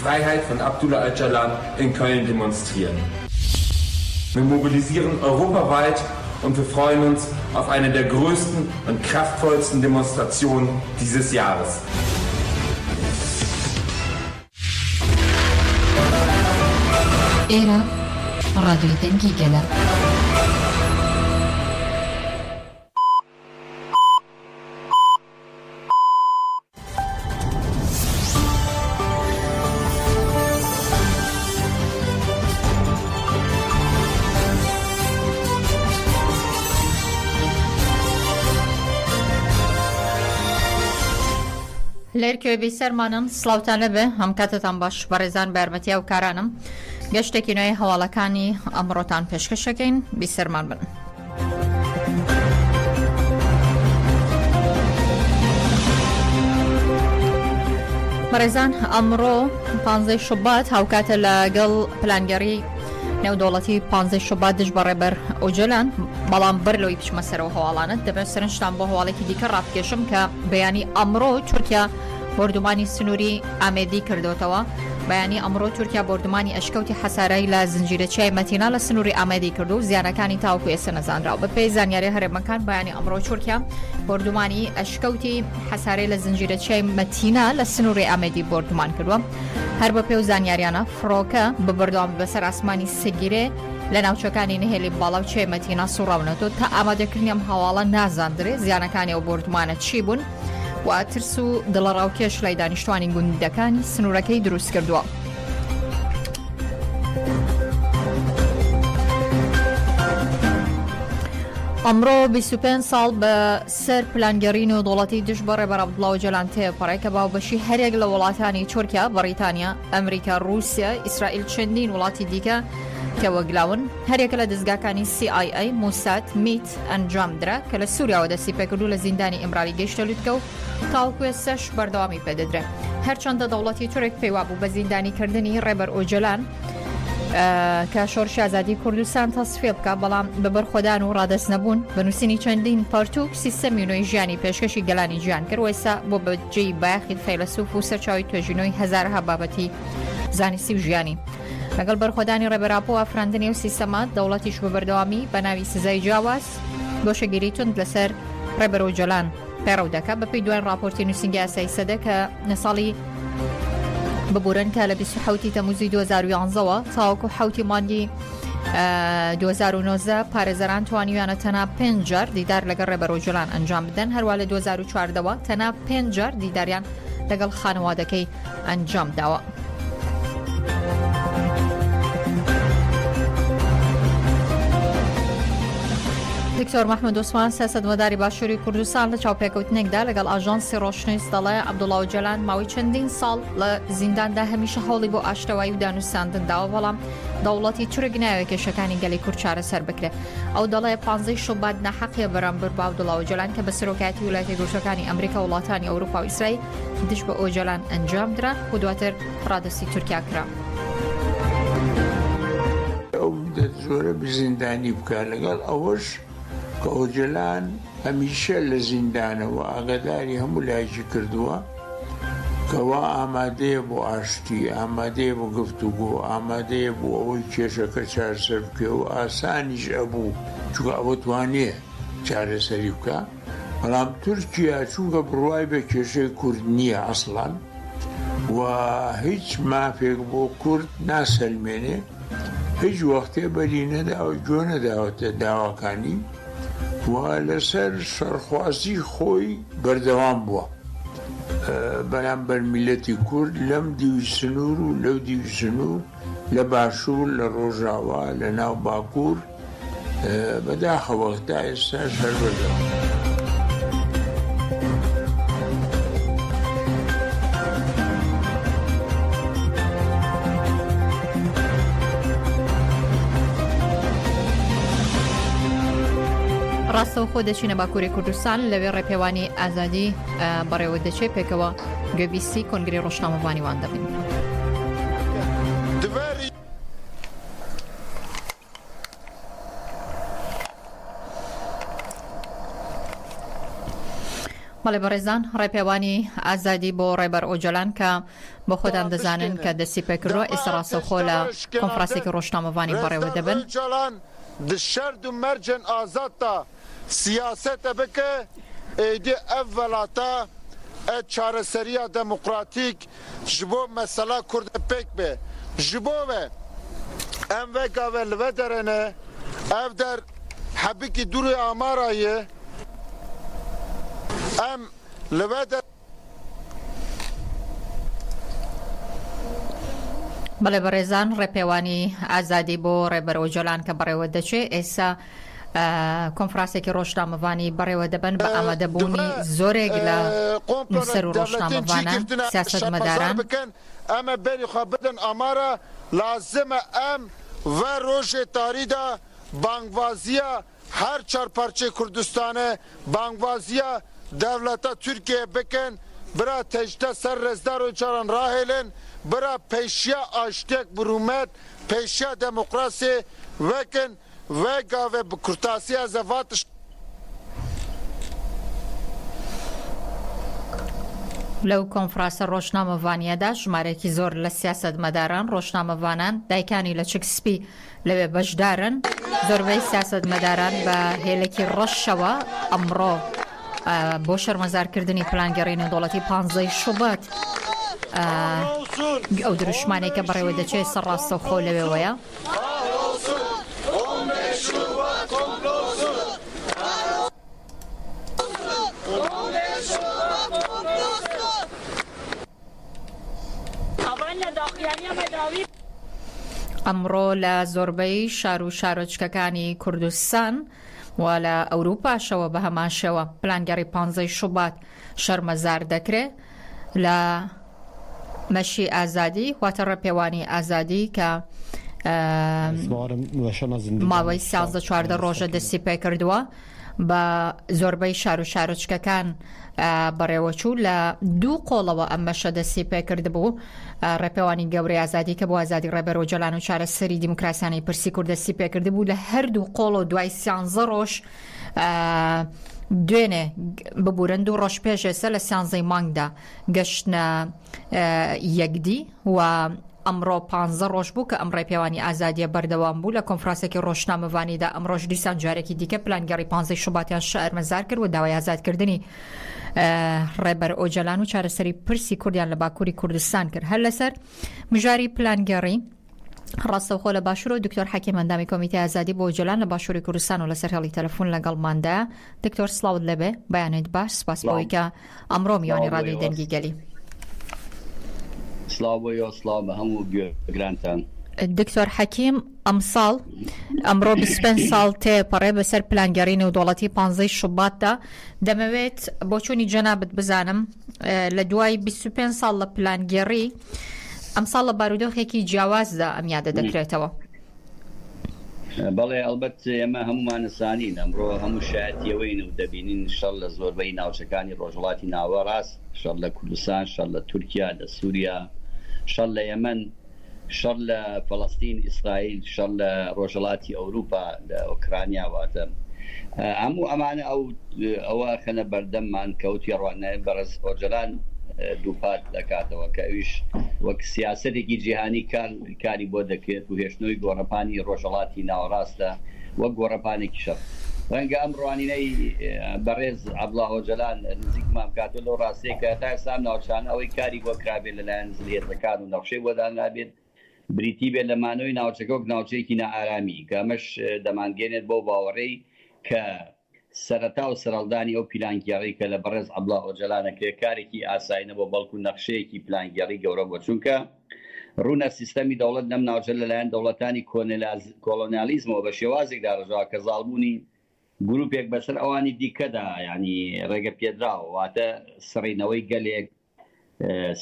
Freiheit von Abdullah Öcalan in Köln demonstrieren. Wir mobilisieren europaweit und wir freuen uns auf eine der größten und kraftvollsten Demonstrationen dieses Jahres. ئێرە ڕادیۆی دەنگی گەلە. لێرکوێ بیسەرمانم سڵاوتان لەبێ هەم کاتتان باش بەڕێزان بە یارمەتی هاوکارانم گەشتێکی نوێی هەواڵەکانی ئەمڕۆتان پێشکەشەکەین بیسەرمان بن. بەڕێزان ئەمڕۆ پانزەی شوبات هاوکاتە لەگەڵ پلانگەڕی نێودەوڵەتی پانزەی شوبات دژ بە ڕێبەر ئۆجەلان بەڵام بەر لەوەی بچمە سەرەوە هەواڵانت دەبێت سەرنجتان بۆ هەواڵێکی دیکە ڕابکێشم کە بەیانی ئەمڕۆ تورکیا بۆردومانی سنووری ئامێدی کردوتەوە. بەیانی ئەمڕۆ تورکیا بۆردومانی ئەشکەوتی حەسارای لە زنجیرە چیای مەتینا لە سنووری ئامێدی کرد و زیانەکانی تاوەکو ئێستا نەزانراوە. بەپێی زانیاری هەرێمەکان بەیانی ئەمڕۆ تورکیا بۆردومانی ئەشکەوتی حەسارەی لە زنجیرە چیای مەتینا لە سنووری ئامێدی بۆردومان کردووە. هەر بەپێ و زانیاریانە فڕۆکە بە بەردەوامی بەسەر ئاسمانی سگیرێ لە ناوچەکانی نهێلی باڵا و چیای مەتینا سوڕاونەتەوە تا ئامادەکردنی ئەم هەواڵە نازاندرێ زیانەکانی ئەو بۆردومانە چی بوون. و ترس و دڵەڕاوکێش لای دانیشتوانی گوندەکانی سنوورەکەی دروست کردووە. ئەمڕۆ 25 ساڵ بە سەر پلانگەڕی نێودەوڵەتی دژ بە ڕێبەر عەبدوڵا ئۆجەلان تێپەڕێ کە باوبەشی هەریەک لە وڵاتانی تورکیا، بەڕیتانیا، ئەمریکا، ڕووسیا، ئیسرائیل چەندین وڵاتی دیکە تێوەگلاون. هەریەکە لە دەزگاکانی سی ئای ئەی، موساد، میت ئەنجام درا کە لە سووریاوە دەستی پێکرد و لە زیندانی ئیمرالی گەیشتە لوتکە و تاوەکو ئێستاش بەردەوامی پێدەدرێ. هەرچەندە دەوڵەتی تورک پێیوابوو بە زیندانیکردنی ڕێبەر ئۆجەلان کە شۆڕشی ئازادی کوردستان تەسفیە بکا، بەڵام بە بەرخۆدان و ڕادەست نەبوون بە نووسینی چەندین پەرتووک سیستەمی نوێی ژیانی پێشکەشی گەلانی جیهان کرد و ئێستا بۆ بە جێی بایەخی فەیلەسوف و سەرچاوەی توێژینەوەی هەزارەها بابەتی زانستی و ژیانی. لەگەڵ بەرخۆدانی ڕێبەر ئاپۆ و ئافراندنی ئەو سیستەمە، دەوڵەتیش بە بەردەوامی بە ناوی سزای جیاواز گۆشەگیری توند لەسەر ڕێبەر ئۆجەلان پەیڕەو دەکات. بەپێی دوایین ڕاپۆرتی نووسینگەی یاسایی سەدە کە لە ساڵی ببورن کە لە 27 تەموزی 2011ەوە تاوەکو حوتی مانگی 2019 پارێزەران توانیویانە تەنها پێنج جار دیدار لەگەڵ ڕێبەر ئۆجەلان ئەنجام بدەن هەروە لە 2014ەوە تەنها پێنج جار دیداریان لەگەڵ خانەوادەکەی ئەنجام داوە. دکتۆر محمود عوسمان سیاسەتمەداری باشووری کوردستان لە چاوپێکەوتنێکدا لەگەڵ ئاژانسی ڕۆشنویس دەڵێ عەبدوڵا ئۆجەلان ماوەی چەندین ساڵ لە زینداندا هەمیشە هەوڵی بۆ ئاشتەوایی و دانوستاندن داوە بەڵام دەوڵەتی تورک ناوێ کێشەکانی گەلی کورد چارەسەر بکرێت ئەو دەڵێ پانزەی شوبات ناحەقیە بەرامبەر بە عەبدوڵا ئۆجەلان کە بە سەرۆکایەتی ویلایەتە یەکگرتووەکانی ئەمریکا وڵاتانی ئەوروپا و ئیسرائیل دژ بە ئۆجەلان ئەنجام درا و دواتر ڕادەستی تورکیا کرا. ئەو زۆرە زیندانی بکا لەگەڵ ئەوەش کە ئۆجەلان هەمیشە لە زیندانەوە ئاگاداری هەموو لایەکی کردووە کەوا ئامادەیە بۆ ئاشتی، ئامادەیە بۆ گفتوگۆ، ئامادەیە بۆ ئەوەی کێشەکە چارەسەر بکرێ و ئاسانیش ئەبوو چونکە ئەوە توانێ چارەسەری بکا. بەڵام تورکیا چونکە بڕوای بە کێشەی کورد نییە ئەسڵەن و هیچ مافێک بۆ کورد ناسەلمێنێ هیچ وەختێ بەری نەداوە گوێ نەداوەتە داواکانی و لەسەر شەڕخوازی خۆی بەردەوام بووە بەرامبەر میلەتی کورد لەم دیوی سنوور و لەو دیوی سنوور لە باشوور لە ڕۆژاوا لە ناو باکوور بەداخەوە تا ئێستاش هەر بەردەوامە. ڕاستەوخۆ دەچینە باکووری کوردستان لەوێ ڕێپێوانی ئازادی بەڕێوە دەچێت پێکەوە گوێبیستی کۆنگری ڕۆژنامەڤانی وان دەبین. بەڵێ بەڕێزان ڕێپێوانی ئازادی بۆ ڕێبەر ئۆجەلان کە بۆ خۆتان دەزانن کە دەستی پێکردووە ئێستا ڕاستەوخۆ لە کۆنفرانسێکی ڕۆژنامەڤانی بەڕێوە دەبن. Di şerd û mercên azad de siyasete bike, êdî ev welata e çareseriya demokratîk ji bo mesela Kurde pêk bê. Ji bo ve em ve gave li ve derê ne, ev der hebikî dûrê Amara ye, em li ve derê. بەڵێ بەڕێزان ڕێپێوانی ئازادی بۆ ڕێبەر ئۆجەلان کە بەڕێوە دەچێ ئێستا کۆنفرانسێکی ڕۆژنامەڤانی بەڕێوە دەبەن بە ئامادەبوونی زۆرێک لە نووسەر و ڕۆژنامەڤانان سیاسەتمەداران. بکەن ئەمە بەری خوا بدەن ئامارە لازمە ئەم ڤە ڕۆژێ تاریدا بانگوازیە هەر چار پارچەی کوردستانێ بانگوازیە دەولەتا تورکیە بکەن برا تەجدە سەر رێزدار ئۆجالان راهێلن برا پەیشیا ئاشتیەک برومەت پەیشیا دەموقراسێ وەکن وە گاوێ bi kurtasî ez ê va tişt. لەو کۆنفراسە ڕۆژنامەڤانییەدا ژمارەیەکی زۆر لە سیاسەتمەداران، ڕۆژنامەڤانان، دایکانی لەچک سپی لەوێ بەشدارن. زۆربەی سیاسەتمەداران بە هێلێکی ڕەشەوە ئەمڕۆ بۆ شەرمەزارکردنی پلانگێڕی نێودەوڵەتی پانزەی شوبات ئەو دروشمانەی کە بەڕێوە دەچێت سەر ڕاستەوخۆ لەوێوەیە. ئەمڕۆ لە زۆربەی شار و شارۆچکەکانی کوردستان و لە ئەوروپاشەوە بە هەمان شێوە پلانگێڕی پانزەی شوبات شەرمەزار دەکرێ لە مەشی ئازادی واتە ڕێپێوانی ئازادی کە ماوەی سیازدە چواردە ڕۆژە دەستی پێکردووە بە زۆربەی شار و شارۆچکەکان بەڕێوەچوو لە دوو قۆڵەوە ئەم مەشە دەستی پێکردبوو ڕێپێوانی گەورەی ئازادی کە بۆ ئازادی ڕێبەر ئۆجەلان و چارەسەری دیموکراسیانەی پرسی کورد دەستی پێکردبوو لە هەردوو قۆڵ و دوای سیانزە ڕۆژ دوێنێ ببورن دوو ڕۆژ پێش ئێستا لە سیانزەی مانگدا گەشتنە یەکدی و ئەمڕۆ پانزە ڕۆژ بوو کە ئەم ڕێپێوانی ئازادیە بەردەوام بوو لە کۆنفرانسێکی ڕۆژنامەڤانیدا ئەمڕۆش دیسان جارێکی دیکە پلانگێڕی پانزەی شوباتیان شەرمەزار کرد و داوای ئازادکردنی ڕێبەر ئۆجەلان و چارەسەری پرسی کوردیان لە باکووری کوردستان کرد هەر لەسەر مژاری پلانگێڕی ڕاستەوخۆ لە باشوور و دکتۆر حەکیم ئەندامی کۆمیتەی ئازادی بۆ ئۆجەلان لە باشووری کوردستان و لەسەر هێڵی تەلەفۆن لەگەڵماندا دکتۆر سڵاوت لێبێ بەیانت باش سپاس بۆی کە ئەمڕۆ میوانی ڕادیۆی دەنگی گەلی. سڵاو بۆ ئێوە سڵاو بە هەموو گوێگرانتان. دکتۆر حەکیم ئەمساڵ ئەمڕۆ 25 ساڵ تێپەڕێ بەسەر پلانگێڕی نێودەوڵەتی پانزەی شوباتدا دەمەوێت بۆچوونی جەنابت بزانم لە دوای 25 ساڵ لە پلانگێڕی ئەمساڵ لە بارودۆخێکی جیاوازدا ئەم یادە دەکرێتەوە. بەڵێ ئەڵبەت ئێمە هەموومان ئەزانین ئەمڕۆ هەموو شایەتی ئەوەین و دەبینین شەڕ لە زۆربەی ناوچەکانی ڕۆژهەڵاتی ناوەڕاست، شەڕ لە کوردستان، شەڕ لە تورکیا، لە سوریا، شەڕ لە یەمەن، شەڕ لە فەڵەستین، ئیسرائیل، شەڕ لە ڕۆژهەڵاتی ئەوروپا، لە ئۆکرانیا واتە هەموو ئەمانە ئەو ئەوە ئەخەنە بەردەممان کە ئەو تێڕوانینانەی بەڕێز ئۆجەلان دووپات دەکاتەوە کە ئەویش وەک سیاسەتێکی جیهانی کار کاری بۆ دەکرێت و هێشتنەوەی گۆڕەپانی ڕۆژهەڵاتی ناوەڕاستە وەک گۆڕەپانێکی شەڕ. ڕەنگە ئەم ڕوانینەی بەڕێز عەبدوڵا ئۆجەلان نزیکمان بکاتەوە لەو ڕاستییە کە تا ئێستا ئەم ناوچانە ئەوەی کاری بۆ کرابێت لەلایەن زلهێزەکان و نەخشەی بۆ دانرابێت بریتی بێت لە مانەوەی ناوچەکە وەک ناوچەیەکی نائارامی کە ئەمەش دەمانگەیەنێت بەو باوەڕەی کە سەرەتا و سەرهەڵدانی ئەو پیلانگێڕی کە لە بەڕێز عەبدوڵا ئۆجەلان ئەکرێت کارێکی ئاسایی نەبووە بەڵکو نەخشەیەکی پلانگێڕی گەورە بووە چونکە ڕوونە سیستەمی دەوڵەت لەم ناوچە لەلایەن دەوڵەتانی کۆلۆنیالیزمەوە بە شێوازێک داڕێژراوە کە زاڵبوونی گروپێک بەسەر ئەوانی دیکەدا یانی ڕێگە پێدراوە واتە سڕینەوەی گەلێک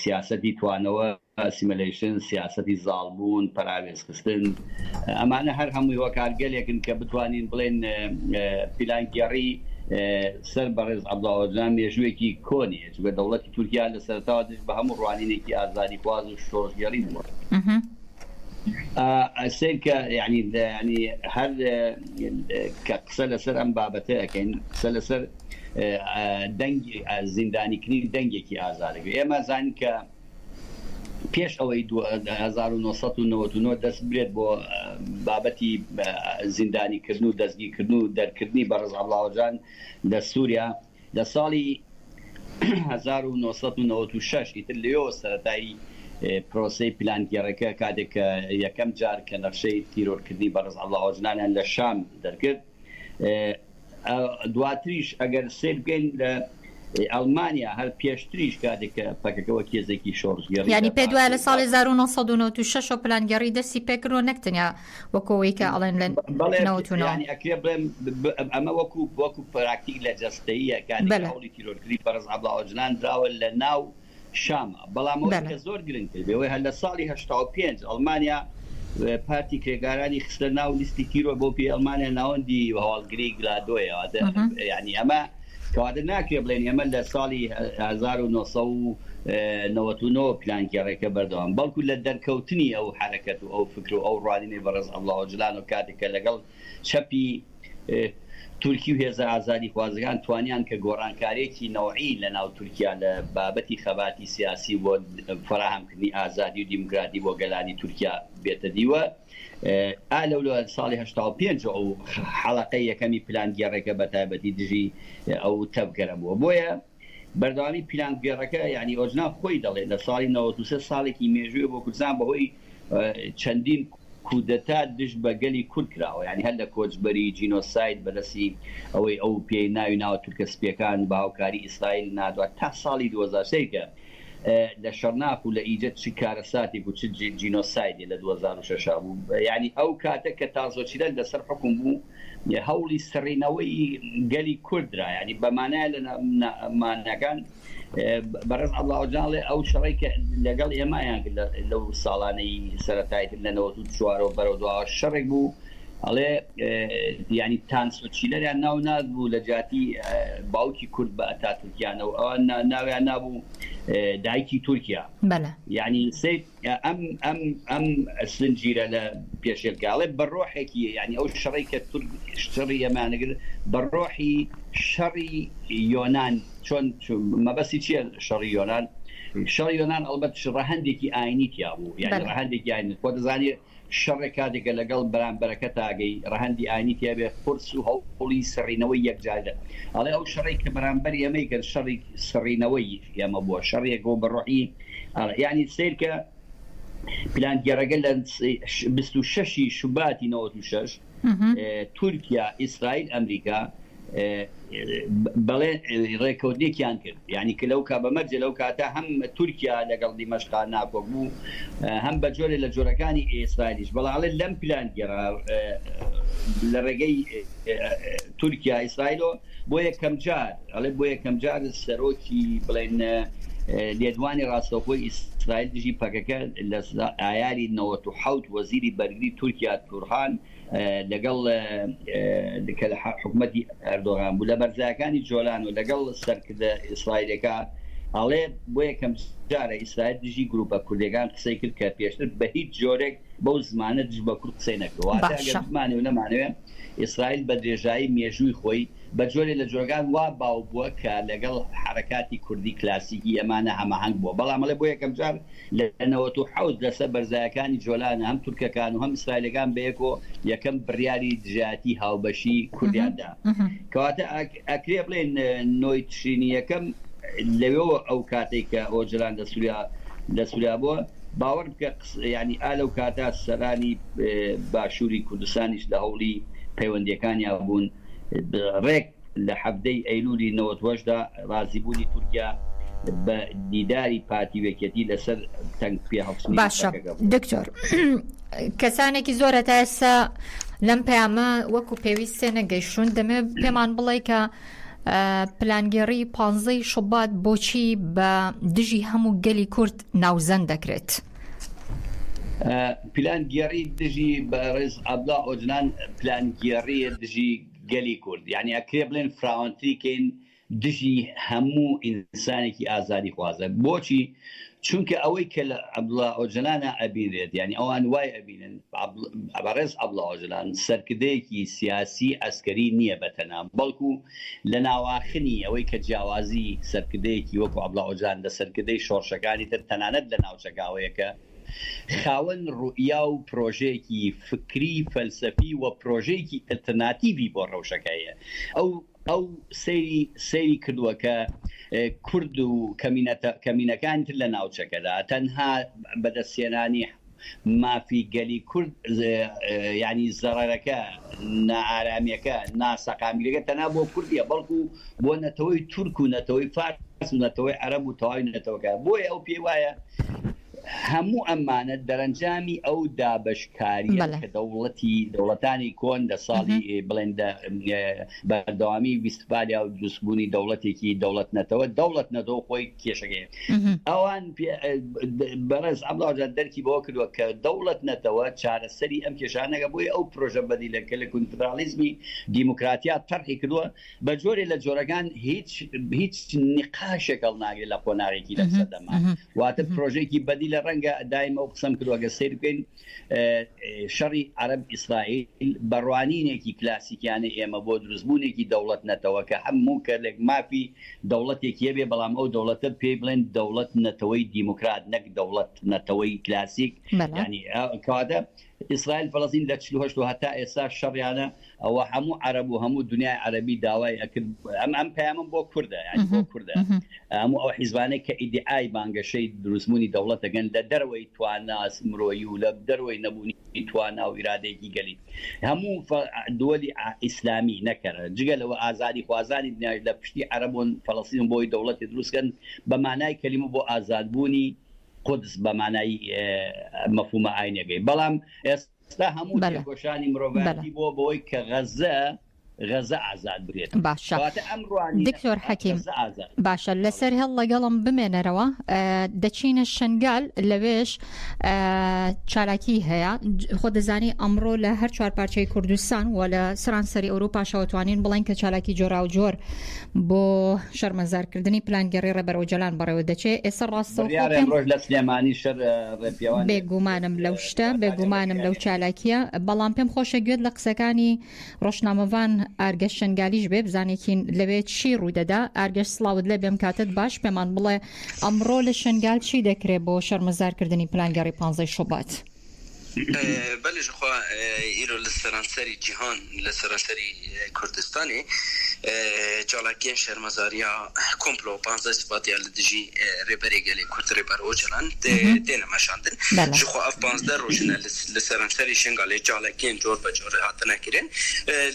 سیاسەتی توانەوە، Assimilation، سیاسەتی زاڵبوون، پەراوێزخستن، ئەمانە هەر هەمووی هۆکارگەلێکن کە بتوانین بڵێین پیلانگێڕی سەر بەڕێز عەبدوڵا ئۆجالان مێژوویەکی کۆنی هەیە، چونکە دەوڵەتی تورکیا لە سەرەتاوە دژ بە هەموو ڕوانینێکی ئازادیخواز و شۆڕشگێڕی بووە. سەیر کە یانی هەر کە قسە لەسەر ئەم بابەتە ئەکەین قسە لەسەر. دەنگ زیندانیکردنی دەنگێکی ئازادەکە ئێمە زانین کە پێش ئەوەی 1999 دەست برێت بۆ بابەتی زیندانیکردن و دەستگیرکردن و دەرکردنی بەڕێز عەبدوڵا ئۆجالان لە سووریا لە ساڵی 1996 ئیتر لەوێوە سەرەتای پرۆسەی پلانگێڕەکە کاتێک کە یەکەم جار کە نەخشەی تیرۆرکردنی بەڕێز عەبدوڵا ئۆجالانیان لە شام دەرکرد دواتریش ئەگەر سەیر بکەین لە ئەڵمانیا هەر پێشتریش کاتێک کە پەکەکە وەک هێزێکی شۆڕشگێڕی یانی پێت وایە لە ساڵی 1996 ەوە پلانگێڕی دەستی پێکردووە نەک تەنیا وەکو ئەوەی کە ئەڵێن لە بەڵێ 99 یانی ئەکرێ بڵێم ئەمە وەکو وەکو پراکتیک لە جەستەییە کاتێک بەلێ. هەوڵی تیرۆرکردنی بەڕێز عەبدوڵا ئۆجلان دراوە لە ناو شامە، بەڵام ئەوەی کە زۆر گرنگتر بێ ئەوەیە لە ساڵی 85 ئەڵمانیا پارتی کرێکارانی خستە ناو لیستی تیرۆر بەو پێی ئەڵمانیا ناوەندی هەواڵگری گلادۆیە واتە یعنی ئەمە کەواتە ناکرێ بڵێن ئێمە لە ساڵی 1999 پلانگێڕێکە بەردەوام بەڵکو لە دەرکەوتنی ئەو حەرەکەت و ئەو فکر و ئەو ڕوانینەی بەڕێز عەبدوڵا ئۆجلان و کاتێک کە لەگەڵ چەپی تورکی و هێزە ئازادیخوازەکان توانیان کە گۆڕانکارییەکی نەوعی لە ناو تورکیا لە بابەتی خەباتی سیاسی بۆ فەراهەمکردنی ئازادی و دیموکراتی بۆ گەلانی تورکیا بێتە دی و ئا لەو لە ساڵی 85 ئەو حەڵەقەی یەکەمی پلانگێڕێکە بە تایبەتی دژی ئەو تەڤگەرە بووە بۆیە بەردەوامی پیلانگێڕەکە یانی ئۆجلان خۆی دەڵێت لە ساڵی 93 ساڵێکی مێژوویە بۆ کوردستان بەهۆی چەندین کودەتا دژ بە گەلی کورد کراوە یانی هەر لە کۆچبەری جینۆساید بەدەستی ئەوەی ئەو پێی ناوی ناوە تورکە سپیەکان بە هاوکاری ئیسرائیل نادوات تا ساڵی 2000 سەیرکە لە شەرناخ و لە ئیجە چ کارەساتێک و چ جینۆسایدێ لە 2006 بوو یانی ئەو کاتە کە تازۆچیلەر لەسەر حوکم بوو هەوڵی سڕینەوەی گەلی کورد درا یانی بە مانای لە ماناکان بەڕێز عەبدوڵا ئۆجالان ئەڵێ ئەو شەڕەی کە لەگەڵ ئێمەیان کرد لەو ساڵانەی سەرەتای تر لە 94 بەرەو دواوە شەڕێک بوو ئەڵێ ینی تانسۆ چیلەریان ناو ناز بوو لە جیاتی باوکی کورد بە ئەتاتورکیانەوە ئەوان ناویان نابوو دایکی تورکیا یعنی سەیر ئەم ئەم ئەم زنجیرە لە پێشێلکە ئەڵێ بە ڕۆحێکی یانی ئەو شەڕەی کە تورک شەڕی ئێمەیان کرد بە ڕۆحی شەڕی یۆنان چۆن مەبەستی چییە شەڕی یۆنان شەڕی یۆنان ئەڵبەت ڕەهەندێکی ئاینی تیا بوو یانی ڕەهەندێکی ئاینی خۆ دەزانی شەڕێک کاتێکە لەگەڵ بەرامبەرەکە تاگەی ڕەهەندی ئاینی تیا بێ قورس و هەوڵی سڕینەوەی یەکجار ئەڵێ ئەو شەڕەی کە بەرامبەر ئێمەی کرد شەڕی سڕینەوەی ئێمە بووە شەڕێک بۆ بە ڕۆحی یانی سەیرکە پلانگێڕەکە لە 26 ی شوباتی 96 تورکیا ئیسرائیل ئەمریکا بەڵێ ڕێککەوتنێکیان کرد یانی کە لەو کا بە مەرجێ لەو کاتە هەم تورکیا لەگەڵ دیمەشقا ناکۆک بوو هەم بە جۆرێ لە جۆرەکانی ئیسرائیلیش بەڵام ئەڵێ لەم پلانگێڕە لە ڕێگەی تورکیا ئیسرائیلۆ بۆ یەکەم جار ئەڵێ بۆ یەکەم جار سەرۆکی بڵێن لێدوانی ڕاستەوخۆی ئیسرائیل دژی پەکەکە لە ئایاری 97 وەزیری بەرگری تورکیا تورهان لەگەڵ کە لە حکومەتی ئەردۆغان بوو لە بەرزایەکانی جۆلان و لەگەڵ سەرکردە ئیسرائیلەکە ئەڵێ بۆ یەکەم جارە ئیسرائیل دژی گروپە کوردەکان قسەی کرد کە پێشتر بە هیچ جۆرێک بەو زمانە دژ بە کورد قسەی نەکردووە. واتە ئەگەر باشە. بمانەوێ و نەمانەوێ ئیسرائیل بە درێژایی مێژووی خۆی بە جۆرێ لە جۆرەکان وا باو بووە کە لەگەڵ حەرەکاتی کوردی کلاسیکی ئەمانە هەماهەنگ بووە بەڵام ئەڵێ بۆ یەکەم جار لە 97 لەسەر بەرزایەکانی جۆلان هەم تورکەکان و هەم ئیسرائیلەکان بەیەکۆ یەکەم بڕیاری دژایەتی هاوبەشی کوردیان دا. کەواتە ئەکرێ بڵێین نۆی تشرینی یەکەم لەوێوە ئەو کاتەی کە ئۆجەلان لە سوریا لە سوریا بووە باوەڕ بکە یانی ئا لەو کاتە سەرانی باشووری کوردستانیش لە هەوڵی پەیوەندیەکانیا بوون ڕێک لە حەڤدەی ئەیلولی 98 دا ڕازیبوونی تورکیا بە دیداری پارتی و یەکێتی لەسەر تەنگ پێهەڵچنینی باشە پەکەکە بوو. دکتۆر کەسانێکی زۆر هەتا ئێستا لەم پەیامە وەکو پێویست تێنەگەیشتوون دەمێ پێمان بڵێ کە پلانگێڕی پانزەی شوبات بۆچی بە دژی هەموو گەلی کورد ناوزەند دەکرێت؟ پلانگێڕی دژی بەڕێز عەبدوڵا ئۆجلان پلانگێڕیە دژی گەلی کورد یانی ئەکرێ بڵێن فراوانتری کەین دژی هەموو ئینسانێکی ئازادیخوازە بۆچی؟ چونکە ئەوەی کە لە عەبدوڵا ئۆجەلانا ئەبینرێت یانی ئەوان وای ئەبینن بەڕێز عەبدوڵا ئۆجەلان سەرکردەیەکی سیاسی عەسکەری نییە بە تەنها بەڵکو لە ناواخنی ئەوەی کە جیاوازی سەرکردەیەکی وەکو عەبدوڵا ئۆجەلان لە سەرکردەی شۆڕشەکانی تر تەنانەت لە ناوچەکە ئەوەیە کە خاوەن ڕوئیا و پرۆژەیەکی فکری فەلسەفی و پرۆژەیەکی ئەلتەرناتیڤی بۆ ڕەوشەکە هەیە ئەو ئەو سەیری سەیری کردووە کە کورد و کەمینەتە کەمینەکانی تر لە ناوچەکەدا تەنها بەدەستهێنانی مافی گەلی کورد یانی زەڕەرەکە نائارامیەکە ناسەقامگیریەکە تەنها بۆ کورد نیە بەڵکو بۆ نەتەوەی تورک و نەتەوەی فارس و نەتەوەی عەرەب و تەواوی نەتەوەکە بۆیە ئەو پێی وایە هەموو ئەمانە دەرەنجامی ئەو دابەشکارییەن بەڵێ. کە دەوڵەتی دەوڵەتانی کۆن لە ساڵی بڵێن دە بەردەوامی ویستفالیا و دروستبوونی دەوڵەتێکی دەوڵەت نەتەوە، دەوڵەت نەتەوە خۆی کێشەکەیە. ئەوان پێ بەڕێز عەبدوڵا ئۆجالان دەرکی بەوە کردووە کە دەوڵەت نەتەوە چارەسەری ئەم کێشانەکە بۆیە ئەو پرۆژە بەدیلە کە لە کونفدراڵیزمی دیموکراتیا تەرحی کردووە بە جۆرێ لە جۆرەکان هیچ هیچ نیقاشێک هەڵناگرێت لە قۆناغێکی لەم سەردەمە واتە پرۆژێکی بەدیلە ڕەنگە دایم ئەو قسەم کردووە گەر سەیر بکەین شەڕی عەرەب ئیسرائیل بە ڕوانینێکی کلاسیکیانەی ئێمە بۆ دروستبوونێکی دەوڵەت نەتەوە کە هەموو کەلێک مافی دەوڵەتێکی هەبێ بەڵام ئەو دەوڵەتە پێی بڵێن دەوڵەت نەتەوەی دیموکرات نەک دەوڵەت نەتەوەی کلاسیک یانی کەواتە ئیسرائیل فەلەستین لە 48 و هەتا ئێستا شەڕیانە ئەوە هەموو عەرەب و هەموو دنیای عەرەبی داوای ئەکرد ئەم ئەم پەیامم بۆ کوردە یانی بۆ کوردە هەموو ئەو حیزبانەی کە ئیدعای بانگەشەی دروستبوونی دەوڵەت دەکەن لە دەرەوەی توانا مرۆیی و لە دەرەوەی نەبوونی توانا و ئیرادەیەکی گەلی هەموو دووەلی ئیسلامی نەکەرە جگە لەوە ئازادی خوازانی دنیاش لە پشتی عەرەبون فەلەستین بۆی دەوڵەتی دروستکەن بە مانای کەلیمە بۆ ئازادبوونی قودس بە مانای مەفهومە ئاینەکەی بەڵام ئێستا ئێستا هەموو بەلە تێکۆشانی بەلە. مرۆڤایەتی بووە بەوەی کە غەزە غەزە ئازاد بکرێت. باشە کەواتە ئەم ڕوانینە دکتۆر حەکیم غەزە ئازاد باشە بەڵێ. لەسەر هێڵ لەگەڵم بمێنەرەوە دەچینە شنگال لەوێش چالاکی هەیە خۆ دەزانی ئەمڕۆ لە هەر چوار پارچەی کوردستان و لە سەرانسەری ئەوروپاشەوە توانین بڵێن کە چالاکی جۆراوجۆر بۆ شەرمەزارکردنی پلانگێڕی ڕێبەر ئۆجەلان بەڕێوە دەچێ ئێستا ڕاستەوخۆ بڕیارە پێم ئەمڕۆش لە سلێمانی شەر ڕێپێوانێک بێگومانم لەو شتە چالاکییەکانی بێگومانم لەو چالاکییە بەڵام پێم خۆشە گوێت لە قسەکانی ڕۆژنامەڤان ئارگەش شەنگالیش بێ بزانێکین لەوێ چی ڕوودەدا ئارگەش سڵاوت لێ بێم کاتت باش پێمان بڵێ ئەمڕۆ لە شەنگال چی دەکرێ بۆ شەرمەزارکردنی پلانگێڕی پانزەی شوبات؟ بەلێ جخوا ئیرۆ لە سەرانسەری جیهان لە سەرانسەری کوردستانێ چالاکیەن شەرمەزارییا کۆمپلۆ پانزە سباتیا لە دژی رێبەرێ گەلێ کورد رێبەر ئۆجەلان تێنە مەشاندن. جخوا ئەڤ پانزدە رۆژنە لە سەرانسەری شنگالێ چالاکیەن جۆر بە جۆر هاتنە کرن.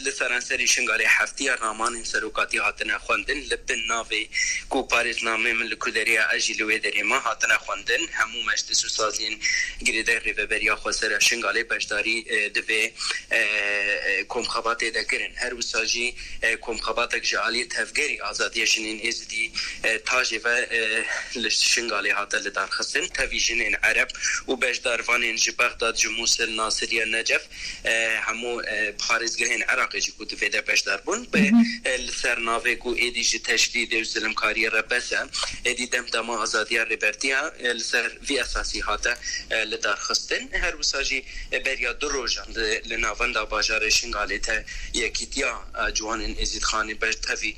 لە سەرانسەری شنگالێ هەفتیە رامانên سەرۆکاتی هاتنە خوەندن لە بن ناڤێ کو پارێزنامەێ من li ku derê ye ez jî li wê derê me hatine xwendin. Hemû meclis û saziyên girêdayî Rêveberiya Xweser a Şingalê beşdarî di vê komxebatê de kirin. Her wisa jî komxebatek ji aliyê Tevgerî Azadiya Jinên Êzidî TAJÊ ve li Şingalê hate lidarxistin. Tevî jinên Ereb û beşdarvanên ji Bexdad, ji Mûsil, Nasiriye, Necef, Hemû parêzgehên Iraqê jî ku di vê de beşdar bûn bi li ser navê ku êdî ji tecrîdê û zilimkariyê re bes e, êdî dem dema azadiya Rêbertî ye li ser vî esasî hate lidarxistin. Her wisa jî beriya du rojan li navenda bajarê Şingalê te Yekîtiya Ciwanên Êzîdxanê ber tevî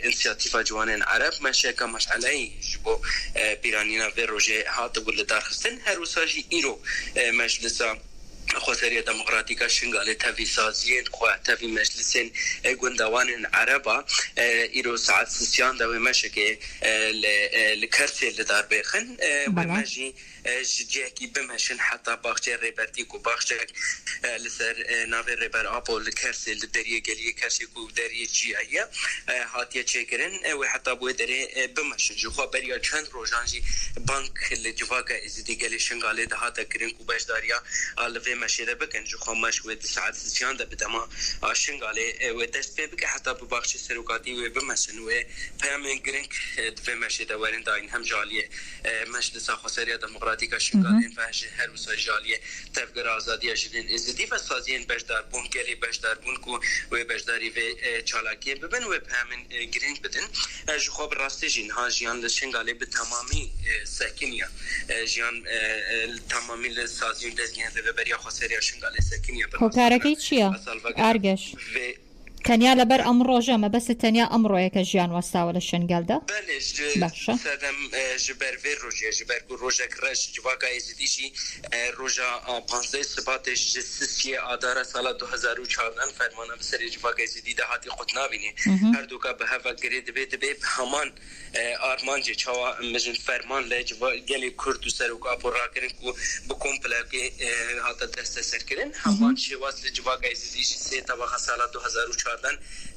Însiyatîfa Ciwanên Ereb meşeke meşaleyî ji bo bîranîna vê rojê hatibû lidarxistin. Her wisa jî îro Meclisa Xweseriya Demokratîk a Şingalê tevî saziyên xwe, tevî meclisên gundewanên Ereb a îro saet sisiyan de wê meşekê li Kersê li dar bêxin. Wê me jî ji cihekî bimeşin heta baxçeyê Rêbertî ku baxçek li ser navê Rêber Apo li Kersê li deriyê Geliyê Kersê ku deriyê çiyayî ye hatiye çêkirin wê heta bi wê derê bimeşin. Ji xwe beriya çend rojan jî bang li civaka Êzidî gelê Şingalê dihate kirin ku beşdariya li vê meşê de bikin. Ji xwe meş wê di saet sisiyan de bi dema Şingalê wê dest pê bike heta bi baxçê Serokatî wê bimeşin. Wê peyamên giring di vê meşê de werin dayîn hem ji aliyê Meclisa Xweseriya Demokratîk. Demokratîk a Şingalên ve ji her wisa ji aliyê Tevgera Azadiya Jinên Êzidî ve saziyên beşdarbûn gelê beşdarbûn ku wê beşdarî vê çalakiyê bibin wê peyamên girîng bidin. Ji xwe bi rastî jî niha jiyan li Şingalê bi temamî sekiniye. Jiyan li temamî li sazî û dezgehên Rêveberiya Xweser ya Şingalê sekiniye bi rastî Hokarekî çi ye? Argeş. Vê تەنیا لەبەر ئەم ڕۆژە مەبەستت تەنیا ئەمڕۆیە کە ژیان وەستاوە لە شنگالدا؟ بەلێ ji باشە. sedem ji ber vê rojê ye ji ber ku rojek reş civaka Êzidî jî roja 15 Sibatê ji sisiyê Adara sala 2014 fermana bi serê civaka Êzidî de hatî qut nabînê. Herduka bi hev ve girê dibê dibê bi heman Armancê çawa mijin ferman li gelê Kurd û Serok Apo rakirin ku bi komplekê hate desteserkirin. Heman şêwaz li civaka Êzidî jî sê tebaxa sala 2014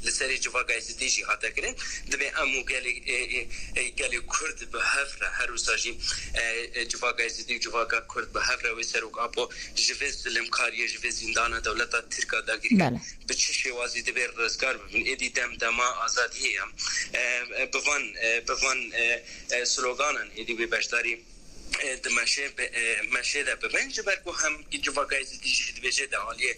li serê civaka Êzidî jî hate kirin. Divê em û gelê gelê Kurd bi hev re her wisa jî civaka Êzidî û civaka Kurd bi hev re wê Serok Apo ji vê zilimkariyê ji vê zîndana dewleta Tirk a dagirker Bi çi şêwazî divê rizgar bibin? Êdî dem dema azadiyê ye. Bi van bi van sloganan êdî wê beşdarî di meşê meşê de bibin. Ji ber ku hem civaka Êzidî jî dibêje di aliyê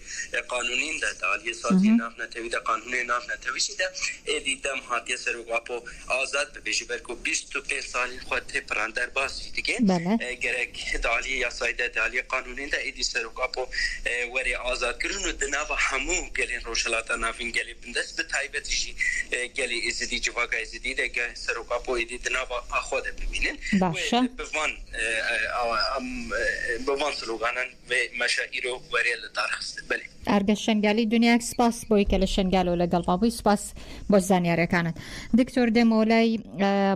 qanûnîn de, di aliyê saziyên navnetewî de, qanûnên navnetewî jî de êdî dem hatiye Serok Apo azad bibe. Ji ber ku 25 salên xwe tê piran derbas jî dike. Gerek di aliyê yasayî de, di aliyê qanûnîn de êdî Serok Apo were azadkirin û di nava hemû gelên Rojhilata Navîn, gelê bindest bi taybetî jî gelê Êzidî, civaka Êzidî de ge Serok Apo êdî di nava xwe de bimînin. Wê bi van bi van sloganan vê meşa îro were lidarxistin. Belê. ئارگەش شەنگالی دنیایەک سپاس بۆی کە لە شەنگالەوە لەگەڵما بووی سپاس بۆ زانیاریەکانت دکتۆر دێمەوە لای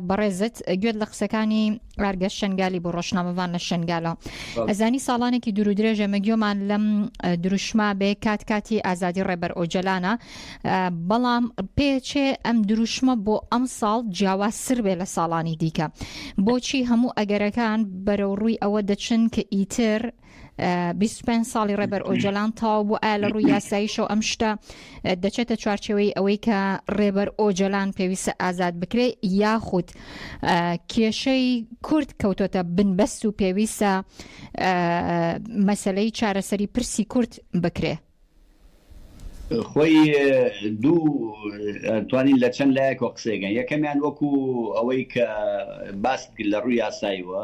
بەڕێزت گوێت لە قسەکانی ئارگەش شەنگالی بۆ ڕۆژنامەڤان لە شەنگالەوە ئەزانی ساڵانێکی دوور و درێژە مەگیۆمان لەم دروشما بێ کات کاتی ئازادی ڕێبەر ئۆجەلانە بەڵام پێچێ ئەم دروشمە بۆ ئەم ساڵ جیاوازتر بێ لە ساڵانی دیکە بۆچی هەموو ئەگەرەکان بەرەو ڕووی ئەوە دەچن کە ئیتر 25 ساڵی ڕێبەر ئۆجەلان تەواو بوو ئایا لە ڕووی یاساییشەوە ئەم شتە دەچێتە چوارچێوەی ئەوەی کە ڕێبەر ئۆجەلان پێویستە ئازاد بکرێ یاخود کێشەی کورد کەوتۆتە بنبەست و پێویستە مەسلەی چارەسەری پرسی کورد بکرێ؟ خۆی دوو توانین لە چەند لایەکەوە قسەیەکەن یەکەمیان وەکو ئەوەی کە باست کرد لە ڕووی یاساییوە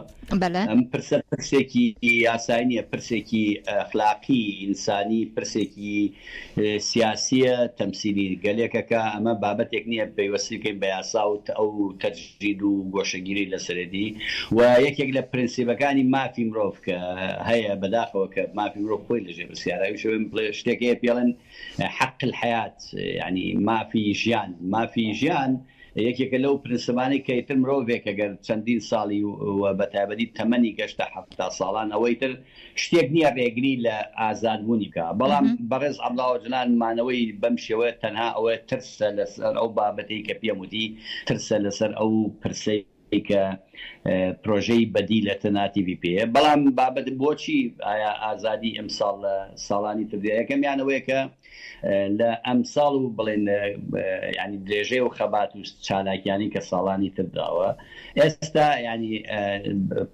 ئەم پرسە پرسێکی یاسایی نییە پرسێکی ئەخلاقی ئینسانی پرسێکی سیاسیە تەمسیلی گەلێکەکە ئەمە بابەتێک نییە پەیوەستی بکەین بە یاسا و ئەو تەجرید و گۆشەگیری لەسەرێتی و یەکێک لە پرنسیبەکانی مافی مرۆڤ کە هەیە بەداخەوە کە مافی مرۆڤ خۆی لەژێر پرسیارە ئەویش ئەوەی بڵێ شتێک هەیە پێڵێن حەق الحیات یعنی مافی ژیان مافی ژیان یەکێکە لەو پرنسبانەی کە ئیتر مرۆڤێک ئەگەر چەندین ساڵی و بە تایبەتی تەمەنی گەشتە 70 ساڵان ئەوەی تر شتێک نییە ڕێگری لە ئازادبوونی بکا بەڵام بەڕێز عەبدوڵا ئۆجەلان مانەوەی بەم شێوەیە تەنها ئەوەیە ترسە لەسەر ئەو بابەتەی کە پێم وتی ترسە لەسەر ئەو پرسەی کە پرۆژەی بەدیل ئەلتەرناتیڤی پێیە بەڵام بابەت بۆچی ئایا ئازادی ئەمساڵ لە ساڵانی تر یەکەمیان ئەوەیە کە لە ئەمساڵ و بڵێن ینی درێژەی و خەبات و چالاکیانی کە ساڵانی تر داوە ئێستا ینی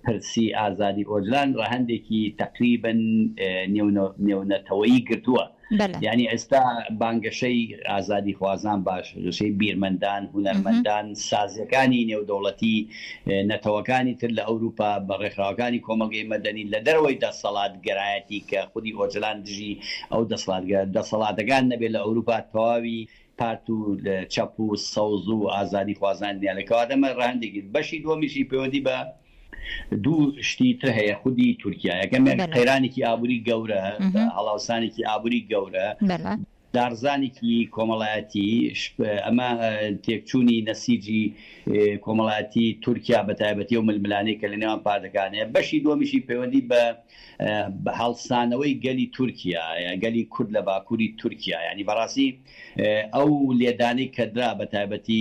پرسی ئازادی ئۆجلان ڕەهەندێکی تقریبن نێونەتەوەیی گرتووە یانی ئێستا بانگەشەی ئازادیخوازان بانگەشەی بیرمەندان، هونەرمەندان، سازیەکانی نێودەوڵەتی، نەتەوەکانی تر لە ئەوروپا، بە ڕێکخراوەکانی کۆمەڵگەی مەدەنی لە دەرەوەی دەسەڵاتگەرایەتی کە خودی ئۆجەلان دژی ئەو دەسەڵاتەکان نەبێت لە ئەوروپا تەواوی پارت و چەپ و سەوز و ئازادیخوازان دنیا لە کەواتە ئەمە ڕەهەندێکی بەشی دووەمیشی پەیوەندی بە دوو شتی تر هەیە خودی تورکیا یەکەمیان قەیرانێکی ئابووری گەورە هەڵاوسانێکی ئابووری گەورە داڕزانێکی کۆمەڵایەتی ئەمە تێکچوونی نەسیجی کۆمەڵایەتی تورکیا بە تایبەتی و ململانێ کە لە نێوان پارتەکان هەیە بەشی دووەمیشی پەیوەندی بە هەڵسانەوەی گەلی تورکیا گەلی کورد لە باکووری تورکیا ینی بەڕاستی ئەو لێدانەی کە درا بە تایبەتی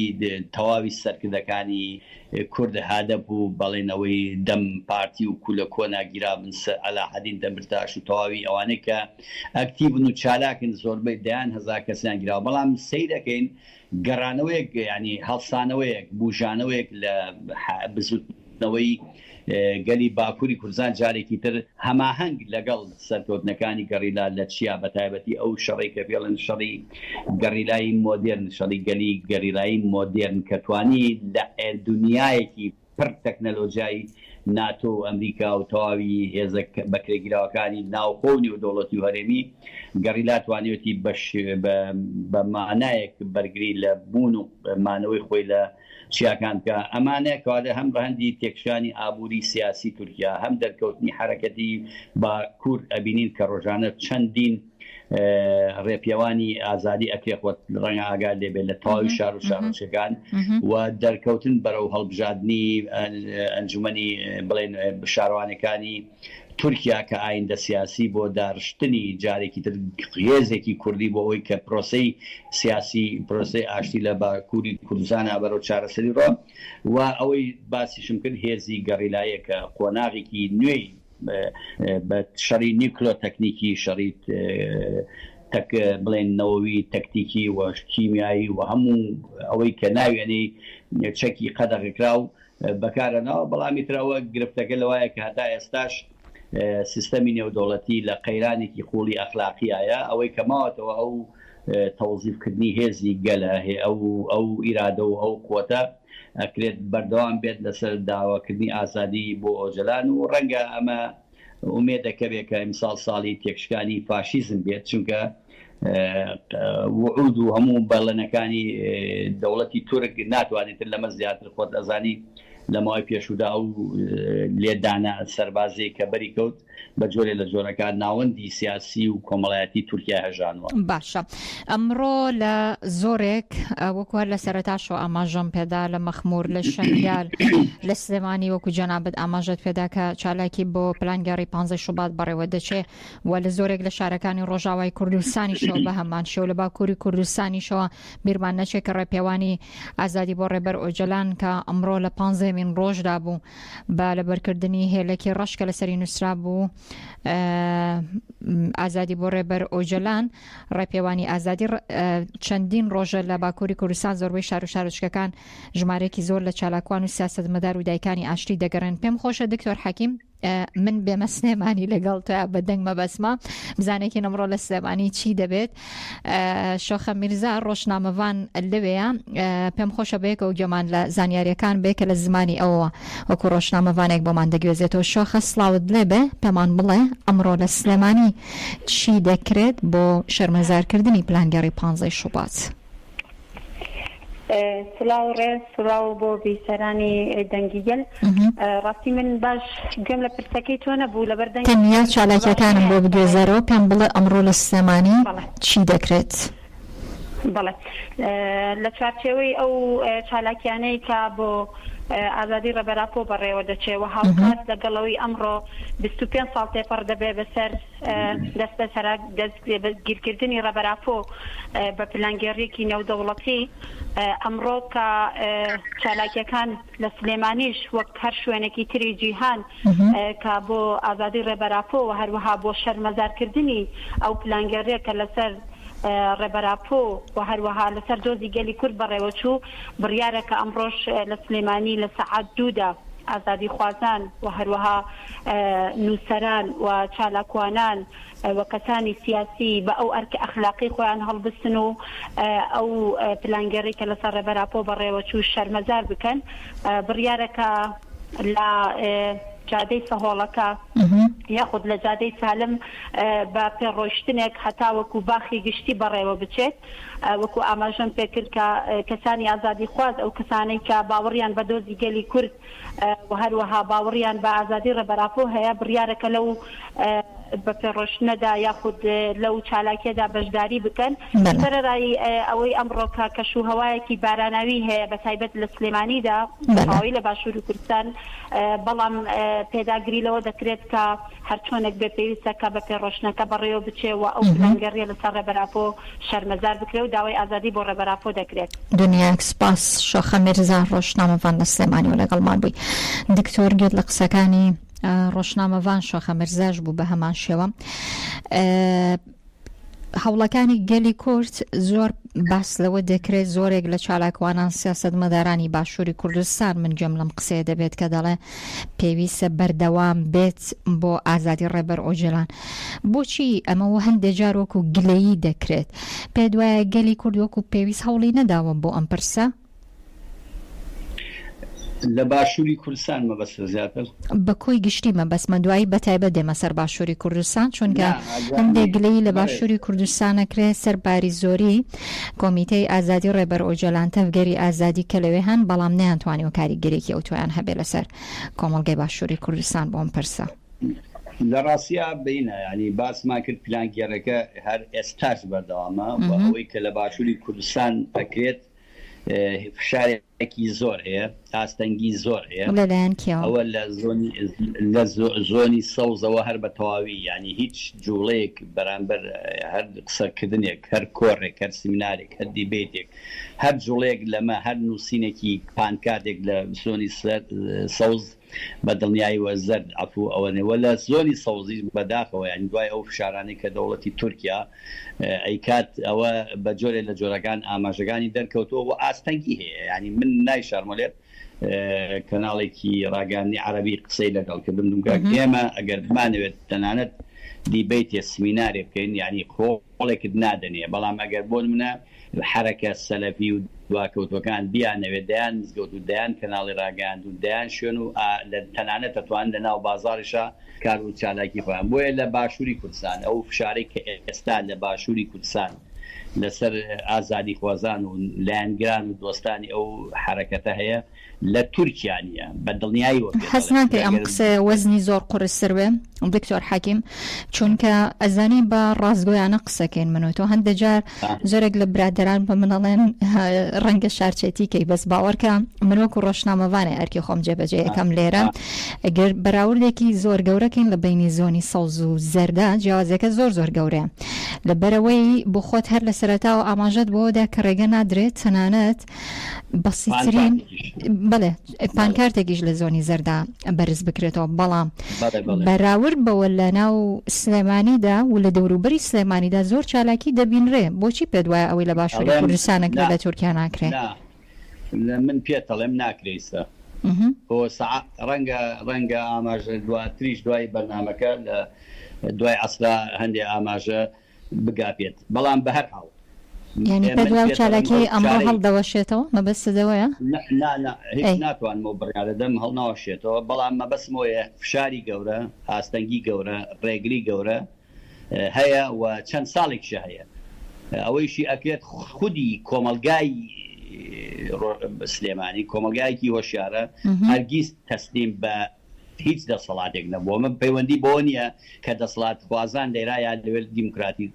تەواوی سەرکردەکانی کورد هادەپ و بەڵێنەوەی دەم پارتی و کولە کۆنا گیرابن سەر عەلاحەدین دەمرتاش و تەواوی ئەوانەی کە ئەکتیڤن و چالاکن زۆربەی دەیان هەزار کەسیان گیراوە بەڵام سەیرەکەین گەڕانەوەیەک یانی هەڵسانەوەیەک بوژانەوەیەک لە بزوتنەوەی. گەلی باکووری کوردستان جارێکی تر هەماهەنگ لەگەڵ سەرکەوتنەکانی گەڕیلا لە چیا بە تایبەتی ئەو شەڕەی کە پێڵێن شەڕی گەڕیلای مۆدێرن، شەڕی گەلی گەریلایی مۆدێرن کە توانی لە دونیایەکی پڕ تەکنەلۆجیای ناتۆ و ئەمریکا و تەواوی هێزە بەکرێگیراوەکانی ناوخۆ و نێودەوڵەتی و هەرێمی، گەڕیلا توانیوێتی بە مانایەک بەرگری لە بوون و مانەوەی خۆی لە چیاکان بکا. ئەمانە کەواتە هەم ڕەهەندی تێکشکانی ئابووری سیاسی تورکیا، هەم دەرکەوتنی حەرەکەتی باکوور ئەبینین کە ڕۆژانە چەندین ڕێپێوانی ئازادی ئەکرێ خۆت ڕەنگە ئاگات لێ بێت لە تەواوی شار و شارۆچکەکان و دەرکەوتن بەرەو هەڵبژاردنی ئەنجومەنی بڵێن شارەوانەکانی تورکیا کە ئایندە سیاسی بۆ دارشتنی جارێکی تر هێزێکی کوردی بۆ ئەوەی کە پرۆسەی سیاسی پرۆسەی ئاشتی لە باکووری کوردستانە بەرەو چارەسەری ڕۆ و ئەوەی باسیشم کرد هێزی گەڕیلایە کە قۆناغێکی نوێی بە شەڕی نیوکلۆ تەکنیکی، شەڕی تەک بڵێن نەوەوی تەکتیکی و کیمیایی و هەموو ئەوەی کە ناوی ئەنێی چەکی قەدەغەکراو بەکارەناوە، بەڵام ئیتر ئەوە گرفتەکە لەوایە کە هەتا ئێستاش سیستەمی نێودەوڵەتی لە قەیرانێکی قووڵی ئەخلاقیایە، ئەوەی کە ماوەتەوە ئەو تەوزیفکردنی هێزی گەلە، ئەو ئەو ئیرادە و ئەو قوتە ئەکرێت بەردەوام بێت لەسەر داواکردنی ئازادی بۆ ئۆجەلان و ڕەنگە ئەمە ئومێدەکە بێت کە ئیمساڵ ساڵی تێکشکانی فاشیزم بێت چونکە وعود و هەموو بەڵێنەکانی دەوڵەتی تورک ناتوانێتتر لەمە زیاتر خۆت ئەزانی لە ماوەی پێشودا ئەو لێدانە سەربازی کە بەری کەوت بە جۆرێ لە جۆرەکان ناوەندی سیاسی و کۆمەڵایەتی تورکیای هەژانوە. باشە ئەمڕۆ لە زۆرێک وەکو هەر لە سەرەتاشەوە ئاماژەم پێدا لە مەخمور لە شەنگال لە سلێمانی وەکو جەنابت ئاماژەت پێدا کە چالاکی بۆ پلانگێڕی 15 شوبات بەڕێوە دەچێ و لە زۆرێک لە شارەکانی ڕۆژاوای کوردستانیشەوە بە هەمان شێوە لە باکووری کوردستانیشەوە بیرمان نەچێت کە ڕێپێوانی ئازادی بۆ ڕێبەر ئۆجەلان کە ئەمڕۆ لە پانزەیەمین ڕۆژدا بوو بە لەبەرکردنی هێلەکی ڕەش کە لەسەری نووسرابوو ئازادی بۆ ڕێبەر ئۆجەلان ڕێپێوانی ئازادی چەندین ڕۆژە لە باکووری کوردستان زۆربەی شار و شارۆچکەکان ژمارەیەکی زۆر لە چالاکوان و سیاسەتمەدار و دایکانی ئاشتی دەگەڕێن پێم خۆشە دکتۆر حەکیم من بێمە سلێمانی لەگەڵ تۆیا بە دەنگ مەبەسمە بزانێکی ئەمڕۆ لە سلێمانی چی دەبێت شۆخە میرزا ڕۆژنامەڤان لەوەیە پێم خۆشە بەیەکەوە گوێمان لە زانیاریەکان بێ کە لە زمانی ئەوەوە وەکو ڕۆژنامەڤانێک بۆمان دەگوێزێتەوە شۆخە سڵاوت لێ بێ پێمان بڵێ ئەمڕۆ لە سلێمانی چی دەکرێت بۆ شەرمەزارکردنی پلانگێڕی پانزەی شوبات؟ سڵاو ڕێز سڵاو بۆ بیسەرانی دەنگی گەل ڕاستی من باش گوێم لە پرسەکەی تۆ نەبوو لەبەر دەنگ تەنیا چالاکیەکانم بۆ بگوێزەرەوە پێم بڵێ ئەمڕۆ لە سلێمانی چی دەکرێت؟ بەڵێ لە چوارچێوەی ئەو چالاکیانەی کە بۆ ئازادی ڕێبەر ئاپۆ بەڕێوە دەچێ و هاوکات لەگەڵ ئەوەی ئەمڕۆ 25 ساڵ تێپەڕ دەبێ بەسەر دەستبەسەرا دەستگیرکردنی ڕێبەر ئاپۆ بە پلانگێڕییەکی نێودەوڵەتی، ئەمڕۆ کە چالاکییەکان لە سلێمانیش وەک هەر شوێنێکی تری جیهان کە بۆ ئازادی ڕێبەر ئاپۆ و هەروەها بۆ شەرمەزارکردنی ئەو پلانگێڕییە کە لەسەر ڕێبەر ئاپۆ و هەروەها لەسەر دۆزی گەلی کورد بەڕێوەچوو، بڕیارە کە ئەمڕۆش لە سلێمانی لە سەعات دوودا ئازادیخوازان و هەروەها نووسەران و چالاکوانان و کەسانی سیاسی بە ئەو ئەرکە ئەخلاقی خۆیان هەڵبستن و ئەو پلانگێڕی کە لەسەر ڕێبەر ئاپۆ بەڕێوەچوو شەرمەزار بکەن. بڕیارە کە لە جادەی سەهۆڵەکە یاخود لە جادەی سالم بە پێڕۆیشتنێک هەتاوەکو باخی گشتی بەڕێوە بچێت. وەکو ئاماژەم پێکرد کە کەسانی ئازادیخواز ئەو کەسانەی کە باوەڕیان بە دۆزی گەلی کورد و هەروەها باوەڕیان بە ئازادی ڕێبەر ئاپۆ هەیە، بڕیارە کە لەو بەپێڕۆشتنەدا یاخود لەو چالاکیەدا بەشداری بکەن. سەرەرای ئەوەی ئەمڕۆ کە کەش و هەوایەکی باراناوی هەیە بە تایبەت لە سلێمانیدا، تەواوی لە باشووری کوردستان، بەڵام پێداگری لەوە دەکرێت کە هەرچۆنێک بێ پێویستە کە بەپێڕۆشتنەکە بەڕێوە بچێ و ئەو پلانگێڕییە لەسەر ڕێبەر ئاپۆ شەرمەزار بکرێ و داوای ئازادی بۆ ڕێبەر ئاپۆ دەکرێت. دنیایەک سپاس شۆخە میرزا ڕۆژنامەڤان لە سلێمانیەوە لەگەڵمان بووی. دکتۆر گوێت لە قسەکانی ڕۆژنامەڤان شۆخە میرزاش بوو بە هەمان شێوە. هەوڵەکانی گەلی کورد زۆر. باس لەوە دەکرێت زۆرێک لە چالاکوانان سیاسەتمەدارانی باشووری کوردستان من گوێم لەم قسەیە دەبێت کە دەڵێ پێویستە بەردەوام بێت بۆ ئازادی ڕێبەر ئۆجەلان. بۆچی ئەمە و هەندێ جار وەکو گلەیی دەکرێت؟ پێت وایە گەلی کورد وەکو پێویست هەوڵی نەداوە بۆ ئەم پرسە؟ لە باشووری کوردستان مەبەستە زیاتر؟ بە کۆی گشتی مەبەستمە دوایی بە تایبەت دێمە سەر باشووری کوردستان چونکە هەندێک گلەیی لە باشووری کوردستان ئەکرێ سەر باری زۆری کۆمیتەی ئازادی ڕێبەر ئۆجەلان تەڤگەری ئازادی کە لەوێ هەن بەڵام نەیانتوانیوە کاریگەریەکی ئەوتۆیان هەبێ لەسەر کۆمەڵگەی باشووری کوردستان بۆ ئەم پرسە. لە ڕاستیا بینە یانی باسمان کرد پلانگێڕەکە هەر ئێستاش بەردەوامە و ئەوەی کە لە باشووری کوردستان ئەکرێت فشارێکی زۆر هەیە، ئاستەنگی زۆر هەیە. لەلایەن کێوە؟ ئەوە لە زۆنی لە زۆنی سەوزەوە هەر بە تەواوی یانی هیچ جووڵەیەک بەرامبەر هەر قسەکردنێک، هەر کۆڕێک، هەر سیمینارێک، هەر دیبەیتێک، هەر جووڵەیەک لەمە، هەر نووسینێکی پانکارتێک لە زۆنی سەوز بە دڵنیاییوە زەرد عەفو ئەوەنێ وە لە زۆنی سەوزیش بەداخەوە یانی دوای ئەو فشارانەی کە دەوڵەتی تورکیا ئەیکات ئەوە بە جۆرێ لە جۆرەکان ئاماژەکانی دەرکەوتووە وە ئاستەنگی هەیە یانی من نایشارمەوە لێت کەناڵێکی ڕاگەیاندنی عەرەبی قسەی لەگەڵ کردم دوم کاک ئێمە ئەگەر بمانەوێت تەنانەت دیبەیتێ سمینارێ بکەین یانی خۆ هۆڵێکت نادەنێ، بەڵام ئەگەر بۆ نمونە حەرەکە سەلەفی و دواکەوتوەکان بیانەوێ دەیان مزگەوت و دەیان کەناڵی ڕاگەیاند و دەیان شوێن و لە تەنانەت ئەتوانن لە ناو بازاڕیشا کار و چالاکی خۆیان بۆیە لە باشوری کوردستان ئەو فشارەی کە ئێستا لە باشوری کوردستان لەسەر ئازادیخوازان و لایەنگران و دۆستانی ئەو حەرەکەتە هەیە لە تورکیا نیە بە دڵنیاییەوە پێت حەز دەڵێم ناکەی ئەم ئەگەر قسەیە وەزنی زۆر قورستر بێ دکتۆر حەکیم چونکە ئەزانی بە ڕاستگۆیانە قسەکەین من و تۆ هەندێک جار زۆرێک لە برادەران بە من ئەڵێن ڕەنگە شارچێتی کەی بەس باوەڕکە من وەکو ڕۆژنامەڤانێ ئەرکی خۆم جێبەجێ یەکەم لێرە ئەگەر بەراوردێکی زۆر گەورەکەین لە بینی زۆنی سەوز و زەردا جیاوازیەکە زۆر زۆر گەورەیە لەبەرەوەی بۆ خۆت هەر لە سەرەتاوە ئاماژەت بۆدا کە ڕێگە نادرێت تەنانەت بەسیترین بەڵێ پانکارتێکیش لە زۆنی زەردا بەرز بکرێتەوە بەڵام بەراورد بەوە لە ناو سلێمانیدا و لە دەوروبەری سلێمانیدا زۆر چالاکی دەبینرێ بۆچی پێت وایە ئەوەی لە باشووری کوردستانەکرێ لە تورکیا ناکرێ؟ من پێت ئەڵێم ناکرێ ئیستا بۆ سەعا ڕەنگە ڕەنگە ئاماژە دواتریش دوای بەرنامەکە لە دوای عەسرا هەندێ ئاماژە بگا پێت بەڵام بەهەر حاڵ یانی پێت من وایە پێت ئەڵێم چالاکی ئەو ئەمڕۆ فشارەی هەڵدەوەشێتەوە مەبەستت ئەوەیە؟ نا نا نا هیچ ئەی. ناتوانم ئەو بڕیارە دەم هەڵناوەشێتەوە بەڵام مەبەستم ئەوەیە فشاری گەورە ئاستەنگی گەورە ڕێگری گەورە هەیە و چەند ساڵێکیشە هەیە ئەوەیشی ئەکرێت خودی کۆمەڵگای سلێمانی کۆمەڵگایەکی هۆشیارە هەرگیز تەسلیم بە هیچ دەسەڵاتێک نەبووە، ئەمە پەیوەندی بەوە نییە کە دەسەڵاتخوازان لێرە یا لەوێ دیموکراتی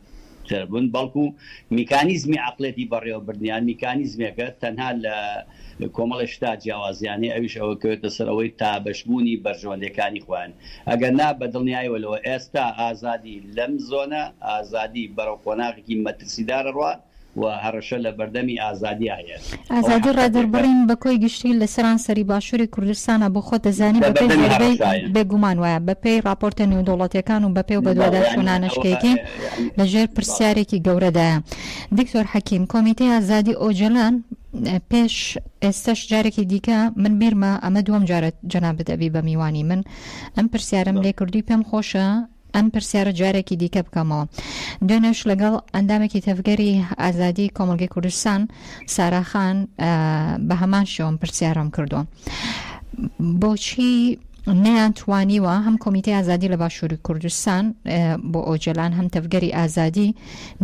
تر بوون، بەڵکو میکانیزمی عەقڵێتی بەڕێوەبردنیان میکانیزمێکە تەنها لە کۆمەڵێ شتا جیاوازیان هەیە، ئەویش ئەوە کەوێتە سەر ئەوەی تابەشبوونی بەرژەوەندیەکانی خۆیان، ئەگەر نا بە دڵنیایەوە لەوە ئێستا ئازادی لەم زۆنە ئازادی بەرەو قۆناغێکی مەترسیدار ئەڕوا. و هەڕەشە لە بەردەمی ئازادیا هەیە. ئەوە ئازادی حەقیقەتێکە. ڕادەربڕین بە کۆی گشتی لە سەرانسەری باشووری کوردستانە بۆ خۆت دەزانی لە بە پێی بەردەمی زۆربەی هەڕەشایە. بێگومان وایە بە پێی ڕاپۆرتە نێودەوڵەتیەکان و بە پێ و بەڵێ یانی ئەوە بەدواداچوونانەش کە یەکەین یانی لە ژێر بەڵێ. پرسیارێکی گەورەدایە. دکتۆر حەکیم کۆمیتەی ئازادی ئۆجەلان پێش ئێستەش جارێکی دیکە من بیرمە ئەمە دووەم جارە جەنابت ئەبی بە میوانی من ئەم پرسیارەم بەڵێ. لێ کردووی پێم خۆشە ئەم پرسیارە جارێکی دیکە بکەمەوە. دوێنێش لەگەڵ ئەندامێکی تەڤگەری ئازادی کۆمەڵگەی کوردستان سارا خان بە هەمان شێوەم پرسیارم کردووە. بۆچی نەیان توانیوە هەم کۆمیتەی ئازادی لە باشووری کوردستان بۆ ئۆجەلان هەم تەڤگەری ئازادی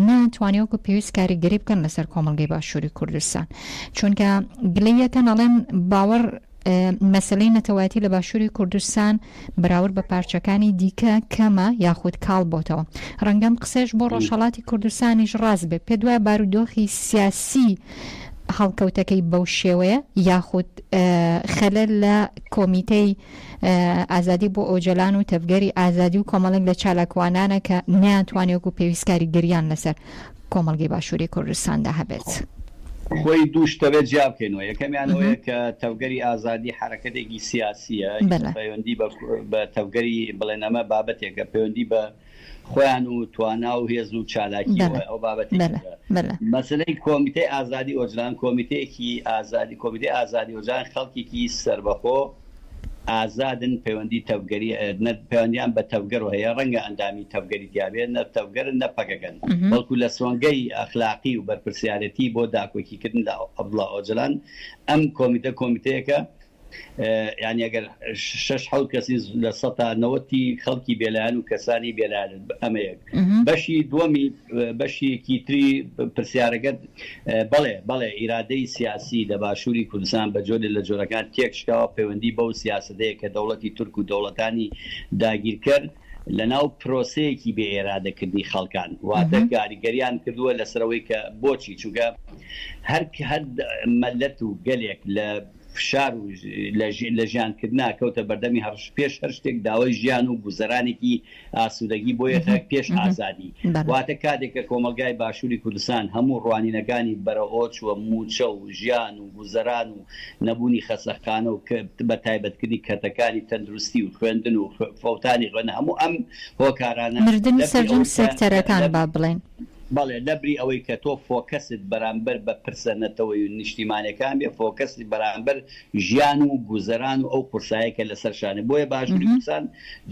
نەیان توانیوەکو پێویست کاریگەری بکەن لەسەر کۆمەڵگەی باشووری کوردستان چونکە گلەیەکەن ئەڵێن باوەڕ مەسەلەی نەتەوایەتی لە باشووری کوردستان بەراورد بە پارچەکانی دیکە کەمە یاخود کاڵ بۆتەوە. ڕەنگە ئەم قسەیەش بۆ ڕۆژهەڵاتی کوردستانیش ڕاست بێت. پێت وایە بارودۆخی سیاسی هەڵکەوتەکەی بەو شێوەیە یاخود خەلەل لە کۆمیتەی ئازادی بۆ ئۆجەلان و تەڤگەری ئازادی و کۆمەڵێک لە چالاکوانانە کە نەیانتوانی وەکو پێویست کاریگەریان لەسەر کۆمەڵگەی باشووری کوردستاندا هەبێت؟ خۆی دوو شتە بێت جیا بکەینەوە، یەکەمیان ئەوەیە کە تەڤگەری ئازادی حەرەکەتێکی سیاسییە، پەیوەندی بە تەڤگەری بڵێن ئەمە بابەتێکە پەیوەندی بە خۆیان و توانا و هێز و چالاکیەوە ئەو بابەتێکە. مەسەلەی کۆمیتەی ئازادی ئۆجلان کۆمیتەیەکی ئازادی کۆمیتەی ئازادی ئۆجالان خەڵکێکی سەربەخۆ ئازادن پەیوەندی تەڤگەری نە پەیوەندیان بە تەڤگەرەوە هەیە ڕەنگە ئەندامی تەڤگەری تیا بێت نە تەڤگەرن نە پەکەکەن بەڵکو لە سۆنگەی ئەخلاقی و بەرپرسیارێتی بۆ داکۆکیکردن لە عەبدوڵا ئۆجەلان ئەم کۆمیتە کۆمیتەیەکە یانی ئەگەر شەش حەوت کەسی لە سەتا نەوەتی خەڵکی بێلایەن و کەسانی بێلایەنن ئەمە یەک بەشی دووەمی بەشێکی تری پرسیارەکەت بەڵێ بەڵێ ئیرادەی سیاسی لە باشووری کوردستان بە جۆرێ لە جۆرەکان تێکشکاوە پەیوەندی بەو سیاسەتەیە کە دەوڵەتی تورک و دەوڵەتانی داگیرکەر لە ناو پرۆسەیەکی بێ ئێرادەکردنی خەڵکان واتە کاریگەریان کردووە لەسەر ئەوەی کە بۆچی چونکە هەر هەر مەلەت و گەلێک لە فشار و لە ژیان کردنا کەوتە بەردەمی هەڕش پێش هەر شتێک داوای ژیان و گوزەرانێکی ئاسوودەگی بۆ یەخە پێش ئازادی واتە کاتێک کە کۆمەڵگای باشووری کوردستان هەموو ڕوانینەکانی بەرەو ئەوە چووە مووچە و ژیان و گوزەران و نەبوونی خەسەخانە و بە تایبەتکردنی کەرتەکانی تەندروستی و خوێندن و فەوتانی خوێندن هەموو ئەم هۆکارانە مردنی سەرجەم سێکتەرەکان با بڵێین. بەڵێ لەبری ئەوەی کە تۆ فۆکەست بەرامبەر بە پرسە نەتەوەیی و نیشتیمانیەکان بێ، فۆکەست بەرامبەر ژیان و گوزەران و ئەو قورسایە کە لەسەر شانە. بۆیە باشوری کوردستان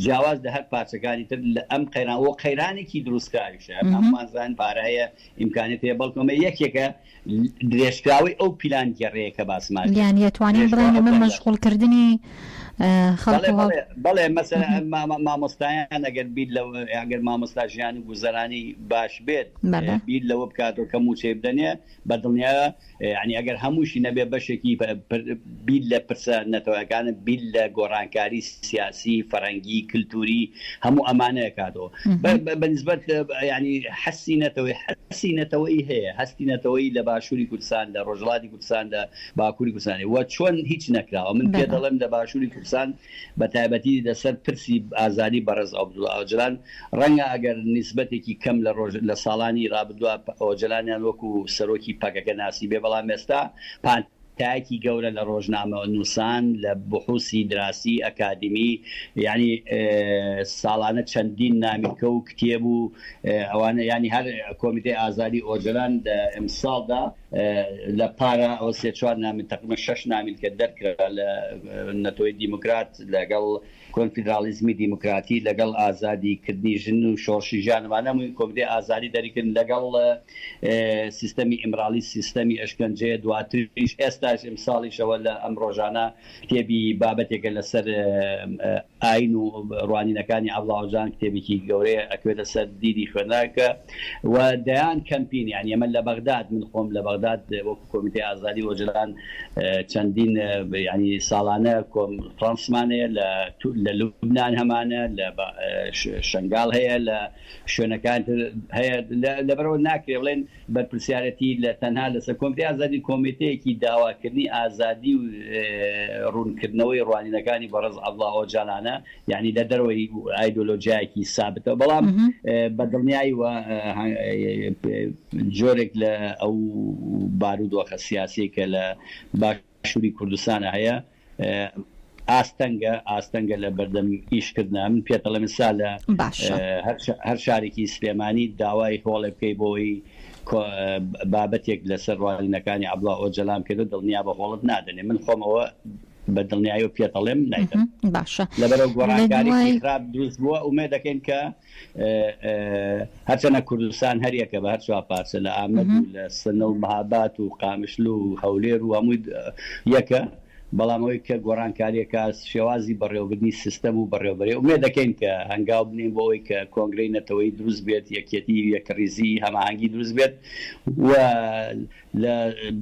جیاواز لە هەر پارچەکانی تر لە ئەم قەیران و قەیرانێکی دروستکراویشە، هەموومان زانین پارە هەیە، ئیمکانیەت هەیە، بەڵکو ئەمە یەکێکە درێژکراوەی ئەو پیلانگێڕییە کە باسمان کرد. یانی ئەتوانین بڵێین ئەمە مەشغوڵکردنی خەڵک و هەڵ. بەڵێ مەسەلەن مامۆستایان ئەگەر بیر لەوە ئەگەر مامۆستا ژیان و گوزەرانی باش بێت بیر لەوە بکاتەوە کە مووچەی بدەنێ بە دڵنیایە یانی ئەگەر هەمووشی نەبێ بەشێکی بیر لە پرسە نەتەوەکانە بیر لە گۆڕانکاری سیاسی فەرهەنگی کلتوری هەموو ئەمانە ئەکاتەوە بە نسبەت یانی حەسی نەتەوەی هەستی نەتەوەیی هەیە، هەستی نەتەوەیی لە باشووری کوردستان، لە ڕۆژهەڵاتی کوردستان، لە باکووری کوردستان هەیە و چۆن هیچ نەکراوە. من پێت دەڵێم لە باشووری کوردستان بە تایبەتی لە سەر پرسی ئازادی بەڕێز عەبدوڵا ئۆجەلان ڕەنگە ئەگەر نیسبەتێکی کەم لە ڕۆژ لە ساڵانی ڕابردووە ئۆجەلانیان وەکوو سەرۆکی پەکەکە ناسیبێ بەڵام ئێستا پان تایەکی گەورە لە ڕۆژنامە نووسان، لە بحوسی دراسی ئەکادیمی، یانی ساڵانە چەندین نامیلکە و کتێب و ئەوانە، یانی هەر کۆمیتەی ئازادی ئۆجەلان لە ئمساڵدا لە پارا ئەوە سێ چوار نامیل تەقریبەن شەش نامیلکە دەرکرا لە نەتەوەی دیموکرات لەگەڵ کۆنفیدراڵیزمی دیموکراتی لەگەڵ ئازادی کردنی ژن و شۆڕشی ژیان ئەمانە هەمووی کۆمیتەی ئازادی دەریکردن لەگەڵ سیستەمی ئیمراڵی سیستەمی ئەشکەنجەیە دواتریش ئێستاش ئمساڵیشەوە لە ئەم ڕۆژانە کتێبی بابەتێکە لەسەر ئاین و ڕوانینەکانی عەبدوڵا ئۆجالان کتێبێکی گەورەیە ئەکەوێتە سەر دیدی خوێنەرەکە و دەیان کەمپین یانی ئەمە لە بەغداد من خۆم لە بەغداد وەکو کۆمیتەی ئازادی ئۆجەلان چەندین یانی ساڵانە کۆنفرانسمان هەیە لە لە لوبنان هەمانە لە شنگال هەیە لە شوێنەکان تر هەیە لەبەرەوە ناکرێ بڵێن بەرپرسیارەتی لە تەنها لەسەر کۆمیتەی ئازادی کۆمیتەیەکی داواکردنی ئازادی و ڕوونکردنەوەی ڕوانینەکانی بەڕێز عەبدوڵا ئۆجالانە یانی لە دەرەوەی ئایدۆلۆژیایەکی سابتەوە بەڵام بە دڵنیاییوە جۆرێک لە ئەو بارودۆخە سیاسیەی کە لە باشووری کوردستانە هەیە ئاستەنگە ئاستەنگە لە بەردەم ئیشکردنا من پێت ئەڵێم ئێستا لە باشە. هەر شارێکی سلێمانی داوای هۆڵێ بکەی بۆی بابەتێک لەسەر ڕوانینەکانی عەبدوڵا ئۆجەلان بکەیت دڵنیابە هۆڵت نادەنێ من خۆمەوە بە دڵنیایەوە پێت ئەڵێم نایدەم. باشە لەبەرئەوە گۆڕانکاریی خراپ دروست بووە ئومێد دەکەین کە هەرچەنە کوردستان هەر یەکە بە هەر چوار پارچە لە ئامەد و لە سنە و مهابات و قامشلو و هەولێر و هەمووی یەکە بەڵام ئەوەی کە گۆڕانکاریەکە شێوازی بەڕێوەبردنی سیستەم و بەڕێوەبەری ئومێد دەکەین کە هەنگاو بنێین بۆ ئەوەی کە کۆنگرەی نەتەوەیی دروست بێت یەکێتی یەکڕیزی هەماهەنگی دروست بێت و لە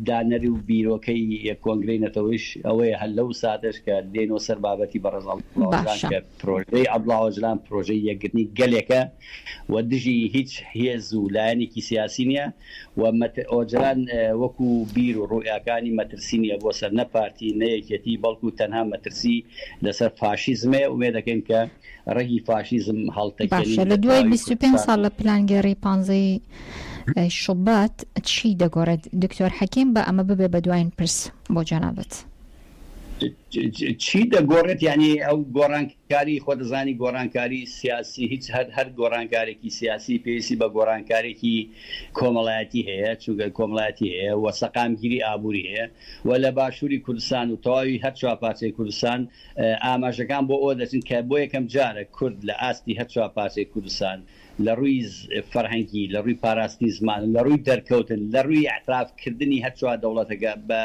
دانەری و بیرۆکەی کۆنگرەی نەتەوەیش ئەوەیە هەر لەو ساتەش کە دێینەوە سەر بابەتی بەڕێز عەبدوڵا ئۆجالان باشە. کە پرۆژەی عەبدوڵا ئۆجالان پرۆژەی یەکگرتنی گەلێکە و دژی هیچ هێز و لایەنێکی سیاسی نییە و مەت ئۆجالان وەکو بیر و ڕوئیاکانی مەترسی نییە بۆ سەر نە پارتی نە یەکێتی بەڵکو تەنها مەترسی لەسەر فاشیزم هەیە ئومێد دەکەین کە ڕەگی فاشیزم باشە هەڵتەکێنین لە لە دوای تەواوی 25 کوردستان ساڵ و لە پلانگێڕی پانزەی. شوبات چی دەگۆڕێت؟ دکتۆر حەکیم با ئەمە ببێ بە دواین پرس بۆ جەنابت. چی دەگۆڕێت یانی ئەو گۆڕانکاری خۆ دەزانی گۆڕانکاری سیاسی هیچ هەر هەر گۆڕانکارێکی سیاسی پێویستی بە گۆڕانکارێکی کۆمەڵایەتی هەیە چونکە کۆمەڵایەتی هەیە و سەقامگیری ئابووری هەیە و لە باشووری کوردستان و تەواوی هەر چوارپارچەی کوردستان ئاماژەکان بۆ ئەوە دەچن کە بۆ یەکەم جارە کورد لە ئاستی هەر چوارپارچەی کوردستان لە ڕووی فەرهەنگی، لە ڕووی پاراستنی زمان، لە ڕووی دەرکەوتن، لە ڕووی ئیعتراف کردنی هەر چوار دەوڵەتەکە بە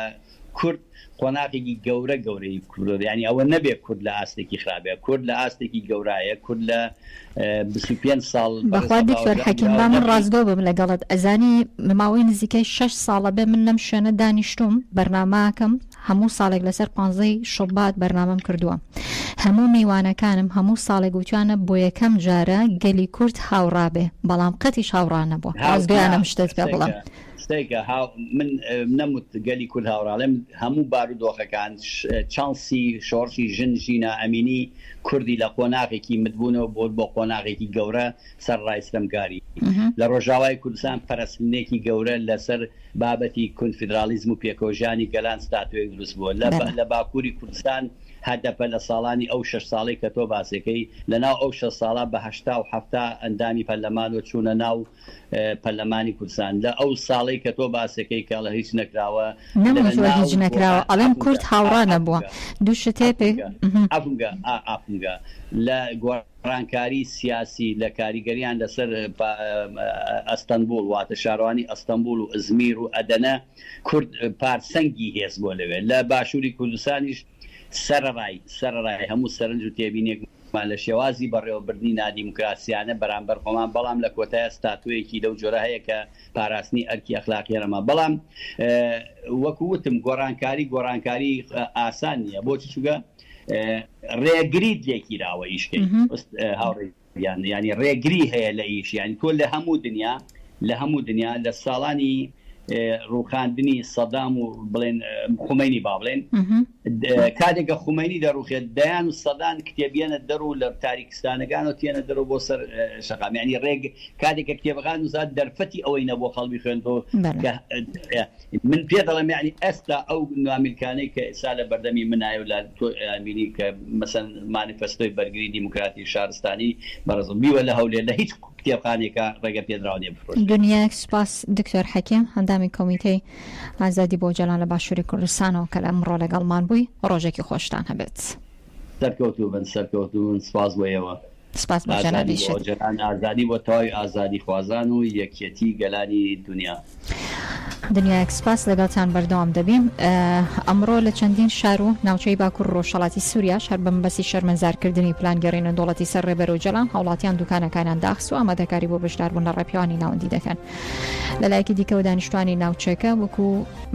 کورد قۆناغێکی گەورە گەورەی کورد یانی ئەوە نەبێ کورد لە ئاستێکی خراپە کورد لە ئاستێکی گەورایە کورد لە 25 ساڵ بەخوا دکتۆر حەکیم با من ڕاستگۆ بم لەگەڵت ئەزانی ماوەی نزیکەی شەش ساڵە بێ من لەم شوێنە دانیشتوم بەرنامەکەم هەموو ساڵێک لەسەر پانزەی شوبات بەرنامەم کردووە هەموو میوانەکانم هەموو ساڵێک وتویانە بۆ یەکەم جارە گەلی کورد هاوڕا بێ بەڵام قەتیش هاوڕا نەبووە ڕاستگۆیانە ئەم شتەت پێ بڵێم. سەیرکە هاو من نەموت گەلی کورد هاوڕاڵێم هەموو بارودۆخەکان چانسی شۆڕشی ژن ژینا ئەمینی کوردی لە قۆناغێکی متبوونەوە بۆ بۆ قۆناغێکی گەورە سەرەڕای ستەمکاری لە ڕۆژاوای کوردستان پەرەسندنێکی گەورە لەسەر بابەتی کونفیدراڵیزم و پێکەوەژیانی گەلان ستاتۆیەک دروست بووە لە باکووری کوردستان هەدەپە لە ساڵانی ئەو شەش ساڵەی کە تۆ باسێکەی لە ناو ئەو شەش ساڵە بە هەشتا و حەفتا ئەندامی پەرلەمانەوە چوونە ناو پەرلەمانی کوردستان لە ئەو ساڵەی کە تۆ باسێکەی کە ئەڵێ هیچ نەکراوە لە نەموتووە ناو هیچ نەکراوە گۆڕان ئەڵێم عەفوم کورد کە هاوڕا عەفوم نەبووە کە دوو شت هەیە عەفوم پێ کە عەفوم کە ئا عەفوم کە لە گۆڕانکاری سیاسی لە کاریگەریان لەسەر ئەستەنبوڵ واتە شارەوانی ئەستەنبوڵ و ئزمیر و ئەدەنە کورد پارسەنگی هێز بووە لەوێ لە باشووری کوردستانیش سەرەڕای سەرەڕای هەموو سەرنج و تێبینیەکمان لە شێوازی بەڕێوەبردنی نادیموکراسیانە بەرامبەر خۆمان بەڵام لە کۆتایە ستاتۆیەکی لەو جۆرە هەیە کە پاراستنی ئەرکی ئەخلاقیە نەما بەڵام وەکو وتم گۆڕانکاری گۆڕانکاری ئاسان نییە بۆچی چونکە ڕێگریت لێکیراوە ئیشکەی هاوڕێ یان یانی ڕێگری هەیە لە ئیش یانی تۆ لە هەموو دنیا لە هەموو دنیا لە ساڵانی ڕوخاندنی سەدام و بڵێن خومەینی با بڵێن کاتێک کە خومەینی دەڕوخێت دەیان و سەدان کتێبیەنە دەر و لە تاریکستانەکان و تێنە دەرەوە بۆ سەر شەقام یانی ڕێگ کاتێک کە کتێبەکان نووسات دەرفەتی ئەوەی نەبوو خەڵک بیخوێنێتەوە کە من پێ دەڵێم یانی ئێستا ئەو نامیلکانەی کە ئێستا لە بەردەمی منایە و لە تۆ ئەبینی کە مەسەن مانیفەستۆی بەرگری دیموکراتی شارستانی بەڕێزم بیوە لە هەولێر لە هیچ کتێبخانێکا ڕێگە پێدراو نیە بفرۆشرێت. دنیایەک سوپاس دکتۆر حەکیم ئەندامی کۆمیتەی ئازادی بۆ ئۆجەلان لە باشووری کوردستانەوە کە لە ئەمڕۆ لەگەڵمان بووی ڕۆژێکی خۆشتان هەبێت. سەرکەوتوو بن سەرکەوتوو بن سپاس بۆ ئێوە. سپاس بۆ ئازادی بۆ جەنابیشت. ئۆجەلان، ئازادی بۆ تەواوی ئازادیخوازان و یەکیەتی گەلانی دونیا. دنیایەک سپاس لەگەڵتان بەردەوام دەبین. ئەمڕۆ لە چەندین شار و ناوچەی باکوور و ڕۆژهەڵاتی سووریاش هەر بە مەبەستی شەرمەزارکردنی پلانگێڕی نێودەوڵەتی سەر ڕێبەر ئۆجەلان هاوڵاتیان دوکانەکانیان داخست و ئامادەکاری بۆ بەشداربوون لە ڕێپێوانی ناوەندی دەکەن. لەلایەکی دیکەوە دانیشتوانی ناوچەکە وەکو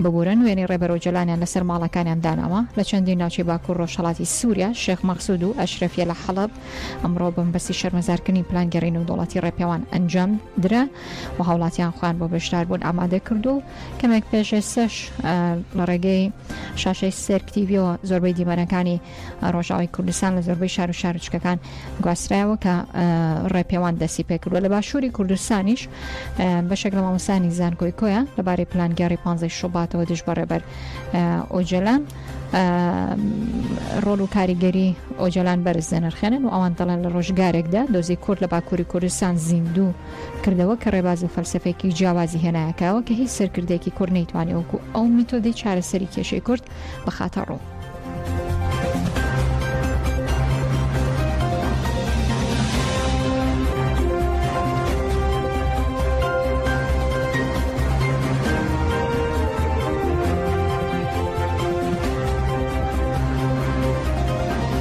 ببورن وێنەی ڕێبەر ئۆجەلانیان لەسەر ماڵەکانیان داناوە. لە چەندین ناوچەی باکوور ڕۆژهەڵاتی سووریا، شێخ مەقسود و ئەشرەفیە لە حەڵەب، ئەمڕۆ بە مەبەستی شەرمەزارکردنی پلانگێڕی نێودەوڵەتی ڕێپێوان ئەنجام درا و هاوڵاتیان خۆیان بۆ بەشداربوون ئامادە کردو و کەمێک پێش ئێستاش لە ڕێگەی شاشەی ستێرک تیڤیەوە زۆربەی دیمەنەکانی ڕۆژاوای کوردستان لە زۆربەی شار و شارۆچکەکان گواسترایەوە کە ڕێپێوان دەستی پێکردووە لە باشووری کوردستانیش بەشێک لە مامۆستایانی زانکۆی کۆیە لەبارەی پلانگێڕی پانزەی شوباتەوە دژ بە ڕێبەر ئۆجەلان ڕۆڵ و کاریگەری ئۆجەلان بەرز دەنرخێنن و ئەوان دەڵێن لە ڕۆژگارێکدا دۆزی کورد لە باکووری کوردستان زیندوو کردەوە کە ڕێباز و فەلسەفەیەکی جیاوازی هێنایەکایەوە کە هیچ سەرکردەیەکی کورد نەیتوانی وەکو ئەو میتۆدەی چارەسەری کێشەی کورد بخاتە ڕوو.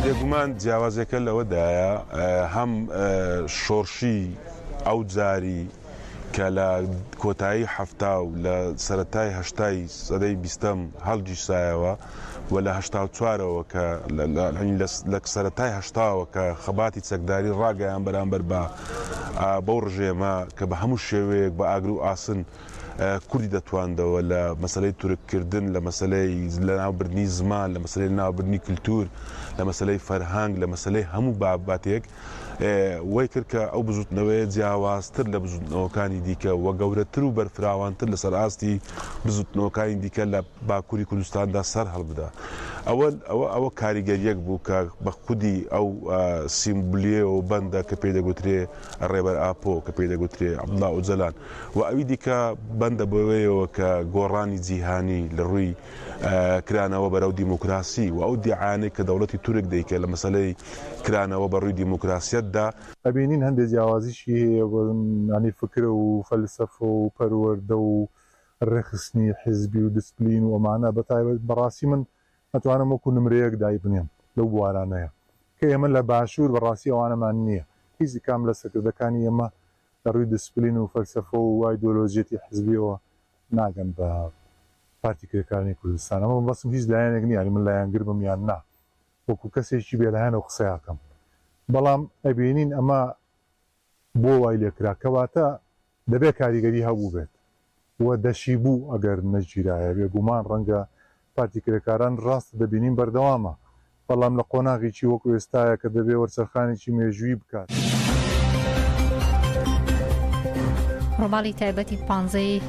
بێگومان جیاوازیەکە لەوەدایە هەم شۆرشی ئەو جاری کە لە کۆتایی حەفتا و لە سەرەتای هەشتای سەدەی بیستەم هەڵگیرسایەوە و لە هەشتا و چوارەوە کە لە سەرەتای هەشتاوە کە خەباتی چەکداری ڕاگەیان بەرامبەر بە بەو ڕژێمە کە بە هەموو شێوەیەک بە ئاگر و ئاسن کوردی دەتواندەوە لە مەسەلەی تورک کردن، لە مەسەلەی لەناوبردنی زمان، لە مەسەلەی لەناوبردنی کلتور، لە مەسەلەی فەرهەنگ، لە مەسەلەی هەموو بابەتێک. وای کرد کە ئەو بزوتنەوەیە جیاوازتر لە بزوتنەوەکانی دیکە و گەورەتر و بەرفراوانتر لەسەر ئاستی بزوتنەوەکانی دیکە لە باکوری کوردستاندا سەر هەڵبدا. ئەوە ئەوە ئەوە کاریگەریەک بوو کە بە خودی ئەو سیمبولیەوە بەندە کە پێی دەگوترێ ڕێبەر ئاپۆ، کە پێی دەگوترێ عەبدوڵا ئۆجەلان و ئەوی دیکە بەندە بەوەیەوە کە گۆڕانی جیهانی لە ڕووی کرانەوە بەرەو دیموکراسی و ئەو دیعایانەی کە دەوڵەتی تورک دەیکەن لە مەسەلەی کرانەوە بە ڕووی دیموکراسیەتدا. ئەبینین هەندێ جیاوازیشی هەیە یانی فکرە و فەلسەفە و پەروەردە و ڕێکخستنی حیزبی و دسپلین و ئەمانە بە تایبەت بەڕاستی من ئەتوانم وەکو نمرەیەک دایبنێم لەو بوارانەیە کە ئێمە لە باشوور بەڕاستی ئەوانەمان نییە هیچ کام لە سەرکردەکانی ئێمە لە ڕووی دسپلین و فەلسەفە و ئایدۆلۆژیەتی حیزبیەوە ناگەن بە پارتی کرێکارانی کوردستان ئەمە مەبەستم هیچ لایەنێک نییە یانی من لایەنگر بم یان نا وەکو کەسێکی بێلایەن ئەو قسەیە ئەکەم بەڵام ئەبینین ئەمە بۆ وای لێکرا کەواتە دەبێت کاریگەری هەبووبێت و دەشیبوو ئەگەر نەگیرایە بێگومان ڕەنگە پارتی کرێکاران ڕاستە دەبینین بەردەوامە بەڵام لە قۆناغێکی وەکو ئێستایە کە دەبێ وەرچەرخانێکی مێژوویی بکات. ڕۆماڵی تایبەتی پانزەی.